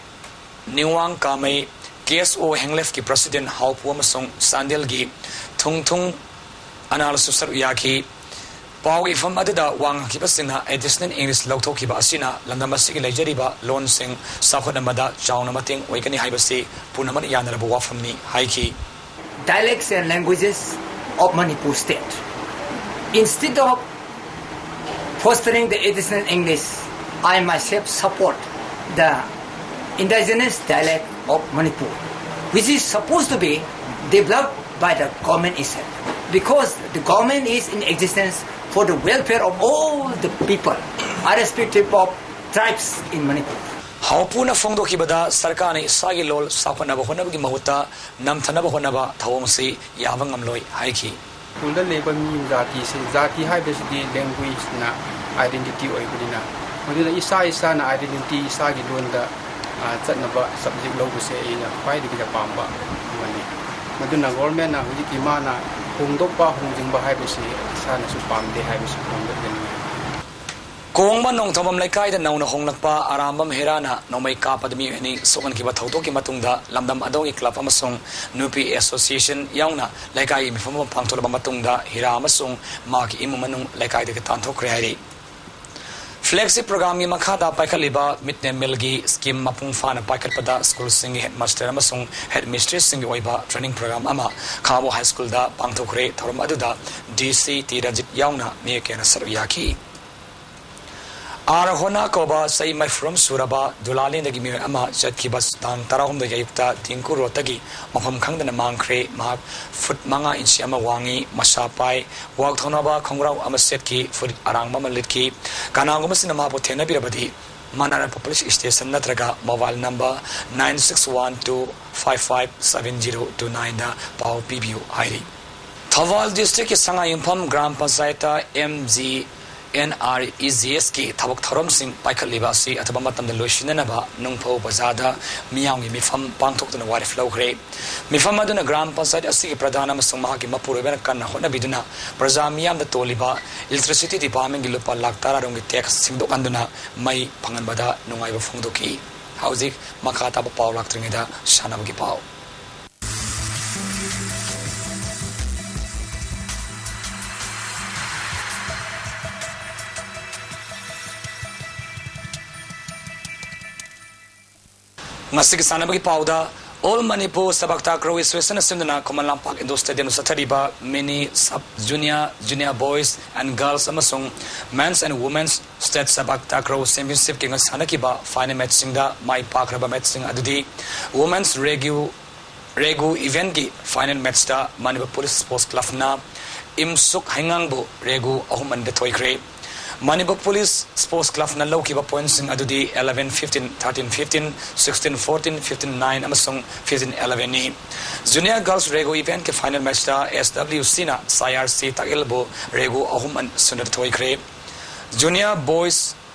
ꯅꯤꯋꯥꯡ ꯀꯥꯃꯩ, ꯀꯦ ꯑꯦꯁ ꯑꯣ ꯍꯦꯡꯂꯦꯐꯀꯤ president ꯍꯥꯎꯄꯨ ꯑꯃꯁꯨꯡ ꯆꯥꯟꯗꯦꯜꯒꯤ ꯊꯨꯡꯊꯨꯡ ꯑꯅꯥꯜꯁꯨ ꯁꯔꯨꯛ ꯌꯥꯈꯤ꯫ ꯄꯥꯎꯒꯤ ꯏꯐꯝ ꯑꯗꯨꯗ ꯋꯥ ꯉꯥꯡꯈꯤꯕꯁꯤꯡꯅ additional English ꯂꯧꯊꯣꯛꯈꯤꯕ ꯑꯁꯤꯅ ꯂꯝꯗꯝ ꯑꯁꯤꯒꯤ ꯂꯩꯖꯔꯤꯕ ꯂꯣꯟꯁꯤꯡ ꯆꯥꯎꯈꯠꯍꯟꯕꯗ ꯆꯥꯎꯅ ꯃꯇꯦꯡ ꯑꯣꯏꯒꯅꯤ ꯍꯥꯏꯕꯁꯤ ꯄꯨꯝꯅꯃꯛꯅ ꯌꯥꯅꯔꯕ ꯋꯥꯐꯝꯅꯤ ꯍꯥꯏꯈꯤ꯫ Dialects and languages of Manipur state. Instead of fostering the additional English, I myself support the indigenous dialect of Manipur, which is supposed to be developed by the government itself, because the government is in existence for the welfare of all the people, irrespective of tribes in Manipur. ꯍꯥꯎꯄꯨꯅ ꯐꯣꯡꯗꯣꯛꯈꯤꯕꯗ ꯁꯔꯀꯥꯔꯅ ꯏꯁꯥꯒꯤ ꯂꯣꯜ ꯆꯥꯎꯈꯠꯅꯕ ꯍꯣꯠꯅꯕꯒꯤ ꯃꯍꯨꯠꯇ ꯅꯝꯊꯅꯕ ꯍꯣꯠꯅꯕ ꯊꯧꯑꯣꯡꯁꯤ ꯌꯥꯕ ꯉꯝꯂꯣꯏ ꯍꯥꯏꯈꯤ꯫ ꯁ꯭ꯀꯨꯜꯗ ꯂꯩꯕ ꯃꯤ ꯖꯥꯇꯤꯁꯤ, ꯖꯥꯇꯤ ꯍꯥꯏꯕꯁꯤꯗꯤ languageꯅ identity ꯑꯣꯏꯕꯅꯤꯅ, ꯃꯗꯨꯅ ꯏꯁꯥ ꯏꯁꯥꯅ identity, ꯏꯁꯥꯒꯤ ꯂꯣꯟꯗ, ꯑ, ꯆꯠꯅꯕ subject ꯂꯧꯕꯁꯦ ꯑꯩꯅ ꯈ꯭ꯋꯥꯏꯗꯒꯤ ꯄꯥꯝꯕ ꯑꯃꯅꯤ꯫ ꯃꯗꯨꯅ governmentꯅ ꯍꯧꯖꯤꯛꯀꯤ ꯃꯥꯅ ꯍꯣꯡꯗꯣꯛꯄ ꯍꯣꯡꯖꯤꯟꯕ ꯍꯥꯏꯕꯁꯤ ꯏꯁꯥꯅꯁꯨ ꯄꯥꯝꯗꯦ ꯍꯥꯏꯕꯁꯤ ꯐꯣꯡꯗꯣꯛꯆꯅꯤꯡꯏ꯫ ꯀꯣꯡꯕ ꯅꯣꯡꯊꯣꯝꯕꯝ ꯂꯩꯀꯥꯏꯗ ꯅꯧꯅ ꯍꯣꯡꯂꯛꯄ ꯑꯔꯥꯝꯕꯝ ꯍꯤꯔꯥꯅ ꯅꯣꯡꯃꯩ ꯀꯥꯞꯄꯗ ꯃꯤꯑꯣꯏ ꯑꯅꯤ ꯁꯣꯛꯍꯟꯈꯤꯕ ꯊꯧꯗꯣꯛꯀꯤ ꯃꯇꯨꯡꯗ ꯂꯝꯗꯝ ꯑꯗꯣꯝꯒꯤ club ꯑꯃꯁꯨꯡ ꯅꯨꯄꯤ association ꯌꯥꯎꯅ ꯂꯩꯀꯥꯏꯒꯤ ꯃꯤꯐꯝ ꯑꯃ ꯄꯥꯡꯊꯣꯛꯂꯕ ꯃꯇꯨꯡꯗ ꯍꯤꯔꯥ ꯑꯃꯁꯨꯡ ꯃꯍꯥꯛꯀꯤ ꯏꯃꯨꯡ ꯃꯅꯨꯡ ꯂꯩꯀꯥꯏꯗꯒꯤ ꯇꯥꯟꯊꯣꯛꯈ꯭ꯔꯦ ꯍꯥꯏꯔꯤ꯫ Flagship programꯒꯤ ꯃꯈꯥꯗ ꯄꯥꯏꯈꯠꯂꯤꯕ mid day mealꯒꯤ scheme ꯃꯄꯨꯡ ꯐꯥꯅ ꯄꯥꯏꯈꯠꯄꯗ ꯁ꯭ꯀꯨꯜꯁꯤꯡꯒꯤ headmaster ꯑꯃꯁꯨꯡ headmistressꯁꯤꯡꯒꯤ ꯑꯣꯏꯕ training program ꯑꯃ ꯈꯥꯕꯣ High Schoolꯗ ꯄꯥꯡꯊꯣꯛꯈ꯭ꯔꯦ꯫ ꯊꯧꯔꯝ ꯑꯗꯨꯗ ꯗꯤ ꯁꯤ ꯇꯤ ꯔꯖꯤꯠ ꯌꯥꯎꯅ ꯃꯤꯑꯣꯏ ꯀꯌꯥꯅ ꯁꯔꯨꯛ ꯌꯥꯈꯤ꯫ ꯑꯥꯔ ꯍꯣꯅꯥ ꯀꯧꯕ ꯆꯍꯤ ꯃꯔꯤꯐꯨꯔꯣꯝ ꯁꯨꯔꯕ ꯗꯨꯂꯥꯂꯦꯟꯗꯒꯤ ꯃꯤꯑꯣꯏ ꯑꯃ ꯆꯠꯈꯤꯕ ꯇꯥꯡ ꯇꯔꯥꯍꯨꯝꯗꯣꯏꯒꯤ ꯑꯌꯨꯛꯇ ꯇꯤꯡꯀꯨ ꯔꯣꯗꯇꯒꯤ ꯃꯐꯝ ꯈꯪꯗꯅ ꯃꯥꯡꯈ꯭ꯔꯦ꯫ ꯃꯍꯥꯛ ꯐꯨꯠ ꯃꯉꯥ ꯏꯟꯆꯤ ꯑꯃ ꯋꯥꯡꯉꯤ, ꯃꯁꯥ ꯄꯥꯏ, ꯋꯥꯛ ꯊꯧꯅꯕ ꯈꯣꯡꯒ꯭ꯔꯥꯎ ꯑꯃ ꯁꯦꯠꯈꯤ, ꯐꯨꯔꯤꯠ ꯑꯔꯥꯡꯕ ꯑꯃ ꯂꯤꯠꯈꯤ꯫ ꯀꯅꯥꯒꯨꯝꯕꯁꯤꯅ ꯃꯍꯥꯛꯄꯨ ꯊꯦꯡꯅꯕꯤꯔꯕꯗꯤ ꯃꯅꯥꯛ ꯅꯛꯄ ꯄꯨꯂꯤꯁ ꯁ꯭ꯇꯦꯁꯟ ꯅꯠꯇ꯭ꯔꯒ mobile number nine six one two five five seven zero two ꯅꯥꯏꯟꯗ ꯄꯥꯎ ꯄꯤꯕꯤꯌꯨ ꯍꯥꯏꯔꯤ꯫ ꯊꯧꯕꯥꯜ ꯗꯤꯁꯇ꯭ꯔꯤꯛꯀꯤ ꯁꯉꯥꯏꯌꯨꯝꯐꯝ ꯒ꯭ꯔꯥꯝ ꯄꯟꯆꯥꯌꯠꯇ M G N R E G ꯑꯦꯁꯀꯤ ꯊꯕꯛ ꯊꯧꯔꯝꯁꯤꯡ ꯄꯥꯏꯈꯠꯂꯤꯕ ꯑꯁꯤ ꯑꯊꯨꯕ ꯃꯇꯝꯗ ꯂꯣꯏꯁꯤꯟꯅꯅꯕ ꯅꯨꯡꯐꯧ ꯕꯖꯥꯔꯗ ꯃꯤꯌꯥꯝꯒꯤ ꯃꯤꯐꯝ ꯄꯥꯡꯊꯣꯛꯇꯨꯅ ꯋꯥꯔꯦꯞ ꯂꯧꯈ꯭ꯔꯦ꯫ ꯃꯤꯐꯝ ꯑꯗꯨꯅ ꯒ꯭ꯔꯥꯝ ꯄꯟꯆꯥꯌꯠ ꯑꯁꯤꯒꯤ ꯄ꯭ꯔꯙꯥꯟ ꯑꯃꯁꯨꯡ ꯃꯍꯥꯛꯀꯤ ꯃꯄꯨꯔꯣꯏꯕꯅ ꯀꯟꯅ ꯍꯣꯠꯅꯕꯤꯗꯨꯅ ꯄ꯭ꯔꯖꯥ ꯃꯤꯌꯥꯝꯗ ꯇꯣꯜꯂꯤꯕ ꯏꯂꯦꯛꯇ꯭ꯔꯤꯁꯤꯇꯤ ꯗꯤꯄꯥꯔꯠꯃꯦꯟꯒꯤ ꯂꯨꯄꯥ ꯂꯥꯈ ꯇꯔꯥ ꯔꯣꯝꯒꯤ ꯇꯦꯛꯁ ꯁꯤꯡꯗꯣꯛꯍꯟꯗꯨꯅ ꯃꯩ ꯐꯪꯍꯟꯕꯗ ꯅꯨꯡꯉꯥꯏꯕ ꯐꯣꯡꯗꯣꯛꯈꯤ꯫ ꯍꯧꯖꯤꯛ ꯃꯈꯥ ꯇꯥꯕ ꯄꯥꯎ ꯂꯥꯛꯇ꯭ꯔꯤꯉꯩꯗ ꯁꯥꯟꯅꯕꯒꯤ ꯄꯥꯎ꯫ ꯉꯁꯤꯒꯤ ꯁꯥꯟꯅꯕꯒꯤ ꯄꯥꯎꯗ, All Manipur Sabak Takraw Association ꯁꯤꯟꯗꯨꯅ ꯈꯨꯃꯟ ꯂꯝꯄꯥꯛ indoor stadium ꯆꯠꯊꯔꯤꯕ mini sub junior, junior boys and girls ꯑꯃꯁꯨꯡ men's and women's state Sabak Takraw championshipꯀꯤ ꯉꯁꯤ ꯁꯥꯟꯅꯈꯤꯕ final matchꯁꯤꯡꯗ ꯃꯥꯏ ꯄꯥꯛꯈ꯭ꯔꯕ matchꯁꯤꯡ ꯑꯗꯨꯗꯤ women's regu ꯔꯦꯒꯨ eventꯀꯤ final matchꯇ ꯃꯅꯤꯄꯨꯔ ꯄꯨꯂꯤꯁ ꯁ꯭ꯄꯣꯔꯠꯁ ꯀ꯭ꯂꯕꯅ ꯏꯝꯁꯨꯛ ꯍꯩꯉꯥꯡꯕꯨ ꯔꯦꯒꯨ ꯑꯍꯨꯝ ꯑꯅꯤꯗ ꯊꯣꯏꯈ꯭ꯔꯦ꯫ ꯃꯅꯤꯄꯨꯔ ꯄꯨꯂꯤꯁ ꯁ꯭ꯄꯣꯔꯠꯁ ꯀ꯭ꯂꯕꯅ ꯂꯧꯈꯤꯕ pointꯁꯤꯡ ꯑꯗꯨꯗꯤ eleven fifteen, thirteen fifteen, sixteen fourteen, fifteen nine ꯑꯃꯁꯨꯡ fifteen elevenꯅꯤ꯫ Junior girls ꯔꯦꯒꯨ eventꯀꯤ final matchꯇ S W Cꯅ C R C ꯇꯥꯛꯏꯜꯕꯨ ꯔꯦꯒꯨ ꯑꯍꯨꯝ ꯁꯨꯟꯅꯗ ꯊꯣꯏꯈ꯭ꯔꯦ꯫ Junior boys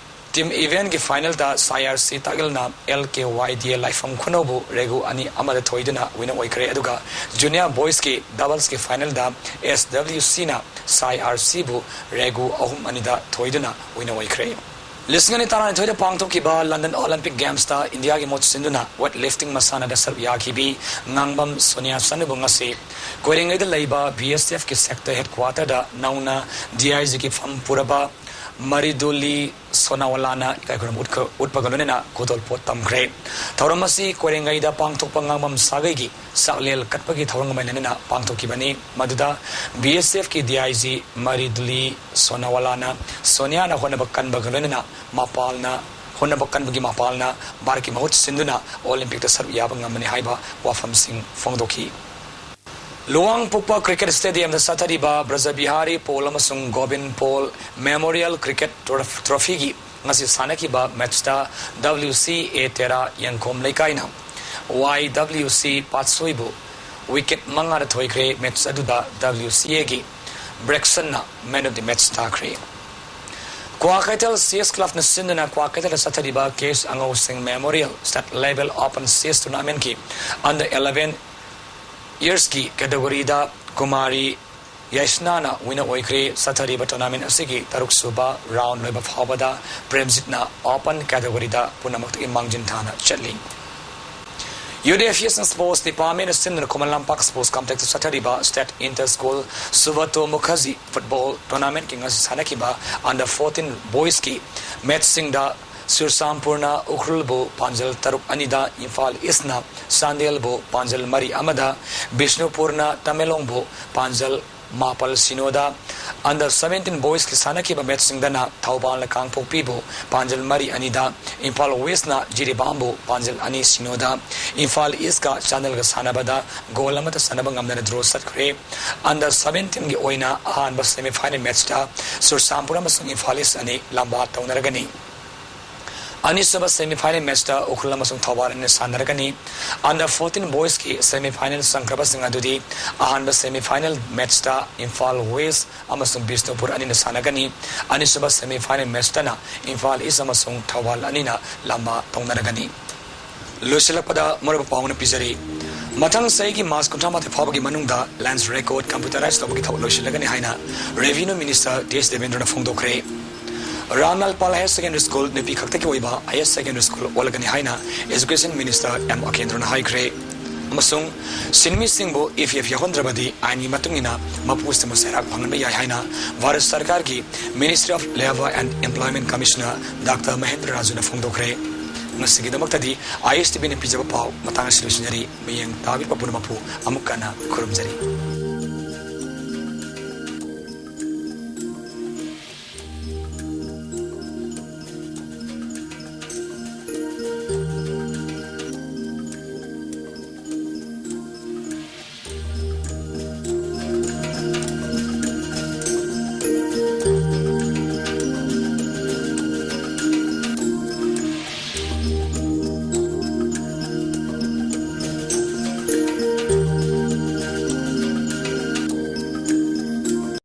team eventꯀꯤ finalꯗ C R C ꯇꯥꯛꯏꯜꯅ L K Y D A ꯂꯥꯏꯐꯝ ꯈꯨꯅꯧꯕꯨ ꯔꯦꯒꯨ ꯑꯅꯤ ꯑꯃꯗ ꯊꯣꯏꯗꯨꯅ winner ꯑꯣꯏꯈ꯭ꯔꯦ꯫ ꯑꯗꯨꯒ junior boysꯀꯤ doublesꯀꯤ finalꯗ S W Cꯅ C R Cꯕꯨ ꯔꯦꯒꯨ ꯑꯍꯨꯝ ꯑꯅꯤꯗ ꯊꯣꯏꯗꯨꯅ winner ꯑꯣꯏꯈ꯭ꯔꯦ꯫ ꯂꯤꯁꯤꯡ ꯑꯅꯤ ꯇꯔꯥꯅꯤꯊꯣꯏꯗ ꯄꯥꯡꯊꯣꯛꯈꯤꯕ London Olympic Gamesꯇ ꯏꯟꯗꯤꯌꯥꯒꯤ ꯃꯍꯨꯠ ꯁꯤꯟꯗꯨꯅ weight lifting ꯃꯁꯥꯟꯅꯗ ꯁꯔꯨꯛ ꯌꯥꯈꯤꯕꯤ ꯉꯥꯡꯕꯝ ꯁꯣꯅꯤꯌꯥ ꯆꯅꯨꯕꯨ ꯉꯁꯤ ꯀꯣꯏꯔꯦꯡꯒꯩꯗ ꯂꯩꯕ B S Fꯀꯤ sector headquarterꯗ ꯅꯧꯅ D I Gꯒꯤ ꯐꯝ ꯄꯨꯔꯕ ꯃꯔꯤꯗꯨꯂꯤ ꯁꯣꯅꯥꯋꯥꯂꯥꯅ ꯏꯀꯥꯏ ꯈꯨꯝꯅꯕ ꯎꯠꯈ-, ꯎꯠꯄꯒ ꯂꯣꯏꯅꯅ ꯈꯨꯗꯣꯜꯄꯣꯠ ꯇꯝꯈ꯭ꯔꯦ꯫ ꯊꯧꯔꯝ ꯑꯁꯤ ꯀꯣꯏꯔꯦꯡꯒꯩꯗ ꯄꯥꯡꯊꯣꯛꯄ ꯉꯥꯡꯕꯝ ꯁꯥꯒꯩꯒꯤ ꯆꯥꯛꯂꯦꯟ ꯀꯠꯄꯒꯤ ꯊꯧꯔꯝꯒ ꯃꯥꯏꯅꯅ ꯄꯥꯡꯊꯣꯛꯈꯤꯕꯅꯤ꯫ ꯃꯗꯨꯗ B S ꯑꯦꯐꯀꯤ D I G ꯃꯔꯤꯗꯨꯂꯤ ꯁꯣꯅꯥꯋꯥꯂꯥꯅ ꯁꯣꯅꯤꯌꯥꯅ ꯍꯣꯠꯅꯕ ꯀꯟꯕꯒ ꯂꯣꯏꯅꯅ ꯃꯄꯥꯜꯅ, ꯍꯣꯠꯅꯕ ꯀꯟꯕꯒꯤ ꯃꯄꯥꯜꯅ ꯚꯥꯔꯠꯀꯤ ꯃꯍꯨꯠ ꯁꯤꯟꯗꯨꯅ ꯑꯣꯂꯤꯝꯄꯤꯛꯇ ꯁꯔꯨꯛ ꯌꯥꯕ ꯉꯝꯕꯅꯤ ꯍꯥꯏꯕ ꯋꯥꯐꯝꯁꯤꯡ ꯐꯣꯡꯗꯣꯛꯈꯤ꯫ ꯂꯨꯋꯥꯡꯄꯣꯛꯄ ꯀ꯭ꯔꯤꯀꯦꯠ ꯁ꯭ꯇꯦꯗꯤꯌꯝꯗ ꯆꯠꯊꯔꯤꯕ ꯕ꯭ꯔꯖꯕꯤꯍꯥꯔꯤ ꯄꯣꯜ ꯑꯃꯁꯨꯡ ꯒꯣꯕꯤꯟ ꯄꯣꯜ ꯃꯦꯃꯣꯔꯤꯌꯦꯜ ꯀ꯭ꯔꯤꯀꯦꯠ ꯇ꯭ꯔꯣꯐ-, ꯇ꯭ꯔꯣꯐꯤꯒꯤ ꯉꯁꯤ ꯁꯥꯟꯅꯈꯤꯕ ꯃꯦꯠꯆꯇ ꯗꯕ꯭ꯂꯤꯎ ꯁꯤ ꯑꯦ ꯇꯦꯔꯥ ꯌꯦꯡꯈꯣꯝ ꯂꯩꯀꯥꯏꯅ ꯋꯥꯏ ꯗꯕ꯭ꯂꯤꯎ ꯁꯤ ꯄꯥꯠꯁꯣꯏꯕꯨ ꯋꯤꯀꯦꯠ ꯃꯉꯥꯗ ꯊꯣꯏꯈ꯭ꯔꯦ꯫ ꯃꯦꯠꯆ ꯑꯗꯨꯗ ꯗꯕ꯭ꯂꯤꯎ ꯁꯤ ꯑꯦꯒꯤ ꯕ꯭ꯔꯦꯛꯁꯟꯅ ꯃꯦꯟ ꯑꯣꯐ ꯗꯤ ꯃꯦꯠꯆ ꯇꯥꯈ꯭ꯔꯦ꯫ ꯀ꯭ꯋꯥꯀꯩꯊꯦꯜ ꯆꯦꯁ ꯀ꯭ꯂꯕꯅ ꯁꯤꯟꯗꯨꯅ ꯀ꯭ꯋꯥꯀꯩꯊꯦꯜꯗ ꯆꯠꯊꯔꯤꯕ ꯀꯦ ꯑꯦꯁ ꯑꯉꯧꯁꯤꯡ memorial state level open chess ꯇꯣꯔꯅꯥꯃꯦꯟꯠꯀꯤ ꯑꯟꯗꯔ ꯑꯦꯂꯦꯚꯦꯟ ꯌꯔꯁꯀꯤ ꯀꯦꯇꯦꯒꯣꯔꯤꯗ ꯀꯨꯃꯥꯔꯤ ꯌꯥꯏꯁꯅꯥꯅ ꯋꯤꯅꯔ ꯑꯣꯏꯈ꯭ꯔꯦ꯫ ꯆꯠꯊꯔꯤꯕ ꯇꯣꯔꯅꯥꯃꯦꯟꯠ ꯑꯁꯤꯒꯤ ꯇꯔꯨꯛ ꯁꯨꯕ ꯔꯥꯎꯟ ꯂꯣꯏꯕ ꯐꯥꯎꯕꯗ ꯄ꯭ꯔꯦꯝꯖꯤꯠꯅ ꯑꯣꯄꯟ ꯀꯦꯇꯦꯒꯣꯔꯤꯗ ꯄꯨꯝꯅꯃꯛꯇꯒꯤ ꯃꯥꯡꯖꯤꯟ ꯊꯥꯅ ꯆꯠꯂꯤ꯫ ꯌꯨ ꯗꯤ ꯑꯦꯐ ꯏꯁ ꯑꯦꯟ ꯁ꯭ꯄꯣꯔꯠꯁ ꯗꯤꯄꯥꯔꯠꯃꯦꯟꯠꯅ ꯁꯤꯟꯗꯨꯅ ꯈꯨꯃꯟ ꯂꯝꯄꯥꯛ ꯁ꯭ꯄꯣꯔꯠꯁ ꯀꯝꯄ꯭ꯂꯦꯛꯁꯇ ꯆꯠꯊꯔꯤꯕ state inter school Subrato Mukherjee football ꯇꯣꯔꯅꯥꯃꯦꯟꯠꯀꯤ ꯉꯁꯤ ꯁꯥꯟꯅꯈꯤꯕ ꯑꯟꯗꯔ ꯐꯣꯔꯇꯤꯟ ꯕꯣꯏꯁꯀꯤ ꯃꯦꯠꯆꯁꯤꯡꯗ ꯆꯨꯔꯆꯥꯟꯄꯨꯔꯅ ꯎꯈ꯭ꯔꯨꯜꯕꯨ ꯄꯥꯟꯖꯜ ꯇꯔꯨꯛ ꯑꯅꯤꯗ, ꯏꯝꯐꯥꯜ ꯏꯁꯅ ꯆꯥꯟꯗꯦꯜꯕꯨ ꯄꯥꯟꯖꯜ ꯃꯔꯤ ꯑꯃꯗ, ꯕꯤꯁꯅꯨꯄꯨꯔꯅ ꯇꯃꯦꯡꯂꯣꯡꯕꯨ ꯄꯥꯟꯖꯜ ꯃꯥꯄꯜ ꯁꯤꯅꯣꯗ, ꯑꯟꯗꯔ ꯁꯚꯦꯟꯇꯤꯟ ꯕꯣꯏꯁꯀꯤ ꯁꯥꯟꯅꯈꯤꯕ ꯃꯦꯠꯆꯁꯤꯡꯗꯅ ꯊꯧꯕꯥꯜꯅ ꯀꯥꯡꯄꯣꯛꯄꯤꯕꯨ ꯄꯥꯟꯖꯜ ꯃꯔꯤ ꯑꯅꯤꯗ, ꯏꯝꯐꯥꯜ ꯋꯦꯁꯅ ꯖꯤꯔꯤꯕꯥꯝꯕꯨ ꯄꯥꯟꯖꯜ ꯑꯅꯤ ꯁꯤꯅꯣꯗ, ꯏꯝꯐꯥꯜ ꯏꯁꯀ ꯆꯥꯟꯗꯦꯜꯒ ꯁꯥꯟꯅꯕꯗ ꯒꯣꯜ ꯑꯃꯠꯇ ꯆꯟꯅꯕ ꯉꯝꯗꯅ ꯗ꯭ꯔꯣ ꯆꯠꯈ꯭ꯔꯦ꯫ ꯑꯟꯗꯔ ꯁꯚꯦꯟꯇꯤꯟꯒꯤ ꯑꯣꯏꯅ ꯑꯍꯥꯟꯕ ꯁꯦꯃꯤꯐꯥꯏꯅꯦꯜ ꯃꯦꯠꯆꯇ ꯆꯨꯔꯆꯥꯟꯄꯨꯔ ꯑꯃꯁꯨꯡ ꯏꯝꯐꯥꯜ ꯏꯁ ꯑꯅꯤ ꯂꯝꯕꯥ ꯇꯧꯅꯔꯒꯅꯤ꯫ ꯑꯅꯤꯁꯨꯕ ꯁꯦꯃꯤꯐꯥꯏꯅꯦꯜ ꯃꯦꯠꯆꯇ ꯎꯈ꯭ꯔꯨꯜ ꯑꯃꯁꯨꯡ ꯊꯧꯕꯥꯜ ꯑꯅꯤꯅ ꯁꯥꯟꯅꯔꯒꯅꯤ꯫ ꯑꯟꯗꯔ ꯐꯣꯔꯇꯤꯟ ꯕꯣꯏꯁꯀꯤ ꯁꯦꯃꯤꯐꯥꯏꯅꯦꯜ ꯆꯪꯈ꯭ꯔꯕꯁꯤꯡ ꯑꯗꯨꯗꯤ ꯑꯍꯥꯟꯕ ꯁꯦꯃꯤꯐꯥꯏꯅꯦꯜ ꯃꯦꯠꯆꯇ ꯏꯝꯐꯥꯜ ꯋꯦꯁ ꯑꯃꯁꯨꯡ ꯕꯤꯁꯅꯨꯄꯨꯔ ꯑꯅꯤꯅ ꯁꯥꯟꯅꯒꯅꯤ꯫ ꯑꯅꯤꯁꯨꯕ ꯁꯦꯃꯤꯐꯥꯏꯅꯦꯜ ꯃꯦꯠꯆꯇꯅ ꯏꯝꯐꯥꯜ ꯏꯁ ꯑꯃꯁꯨꯡ ꯊꯧꯕꯥꯜ ꯑꯅꯤꯅ ꯂꯝꯕꯥ ꯇꯧꯅꯔꯒꯅꯤ꯫ ꯂꯣꯏꯁꯤꯜꯂꯛꯄꯗ ꯃꯔꯨꯑꯣꯏꯕ ꯄꯥꯎ ꯑꯃ ꯄꯤꯖꯔꯤ꯫ ꯃꯊꯪ ꯆꯍꯤꯒꯤ ꯃꯥꯔꯆ ꯀꯨꯟꯊ꯭ꯔꯥ ꯃꯥꯊꯣꯏ ꯐꯥꯎꯕꯒꯤ ꯃꯅꯨꯡꯗ ꯂꯦꯟꯁ ꯔꯦꯀꯣꯔꯗ ꯀꯝꯄ꯭ꯌꯨꯇꯔꯥꯏꯖ ꯇꯧꯕꯒꯤ ꯊꯕꯛ ꯂꯣꯏꯁꯤꯜꯂꯒꯅꯤ ꯍꯥꯏꯅ ꯔꯦꯚꯤꯅ꯭ꯌꯨ ꯃꯤꯅꯤꯁꯇꯔ ꯇꯤ ꯑꯦꯁ ꯗꯦꯕꯦꯟꯗ꯭ꯔꯅ ꯐꯣꯡꯗꯣꯛꯈ꯭ꯔꯦ꯫ ꯔꯥꯝꯂꯥꯜ ꯄꯥꯜ ꯍꯥꯌꯔ ꯁꯦꯀꯦꯟꯗꯔꯤ ꯁ꯭ꯀꯨꯜ ꯅꯨꯄꯤ ꯈꯛꯇꯒꯤ ꯑꯣꯏꯕ ꯍꯥꯌꯔ ꯁꯦꯀꯦꯟꯗꯔꯤ ꯁ꯭ꯀꯨꯜ ꯑꯣꯜꯂꯒꯅꯤ ꯍꯥꯏꯅ ꯑꯦꯖꯨꯀꯦꯁꯟ ꯃꯤꯅꯤꯁꯇꯔ ꯑꯦꯝ ꯑꯈꯦꯟꯗ꯭ꯔꯅ ꯍꯥꯏꯈ꯭ꯔꯦ꯫ ꯑꯃꯁꯨꯡ ꯁꯤꯟꯃꯤꯁꯤꯡꯕꯨ ꯏ ꯄꯤ ꯑꯦꯐ ꯌꯥꯎꯍꯟꯗ꯭ꯔꯕꯗꯤ ꯑꯥꯏꯟꯒꯤ ꯃꯇꯨꯡ ꯏꯟꯅ ꯃꯄꯨ ꯑꯁꯤꯃꯨ ꯆꯩꯔꯥꯛ ꯐꯪꯍꯟꯕ ꯌꯥꯏ ꯍꯥꯏꯅ ꯚꯥꯔꯠ ꯁꯔꯀꯥꯔꯒꯤ Ministry of Labour and Employment Commissioner doctor Mahendra ꯔꯥꯖꯨꯅ ꯐꯣꯡꯗꯣꯛꯈ꯭ꯔꯦ꯫ ꯉꯁꯤꯒꯤꯗꯃꯛꯇꯗꯤ ꯑꯥꯏ ꯑꯦꯁ ꯇꯤ ꯚꯤꯅ ꯄꯤꯖꯕ ꯄꯥꯎ ꯃꯇꯥꯡ ꯑꯁꯤꯗ ꯂꯣꯏꯁꯤꯟꯖꯔꯤ꯫ ꯃꯤꯠꯌꯦꯡ ꯇꯥꯕꯤꯕ ꯄꯨꯝꯅꯃꯛꯄꯨ ꯑꯃꯨꯛ ꯍꯟꯅ ꯈꯨꯔꯨꯝꯖꯔꯤ꯫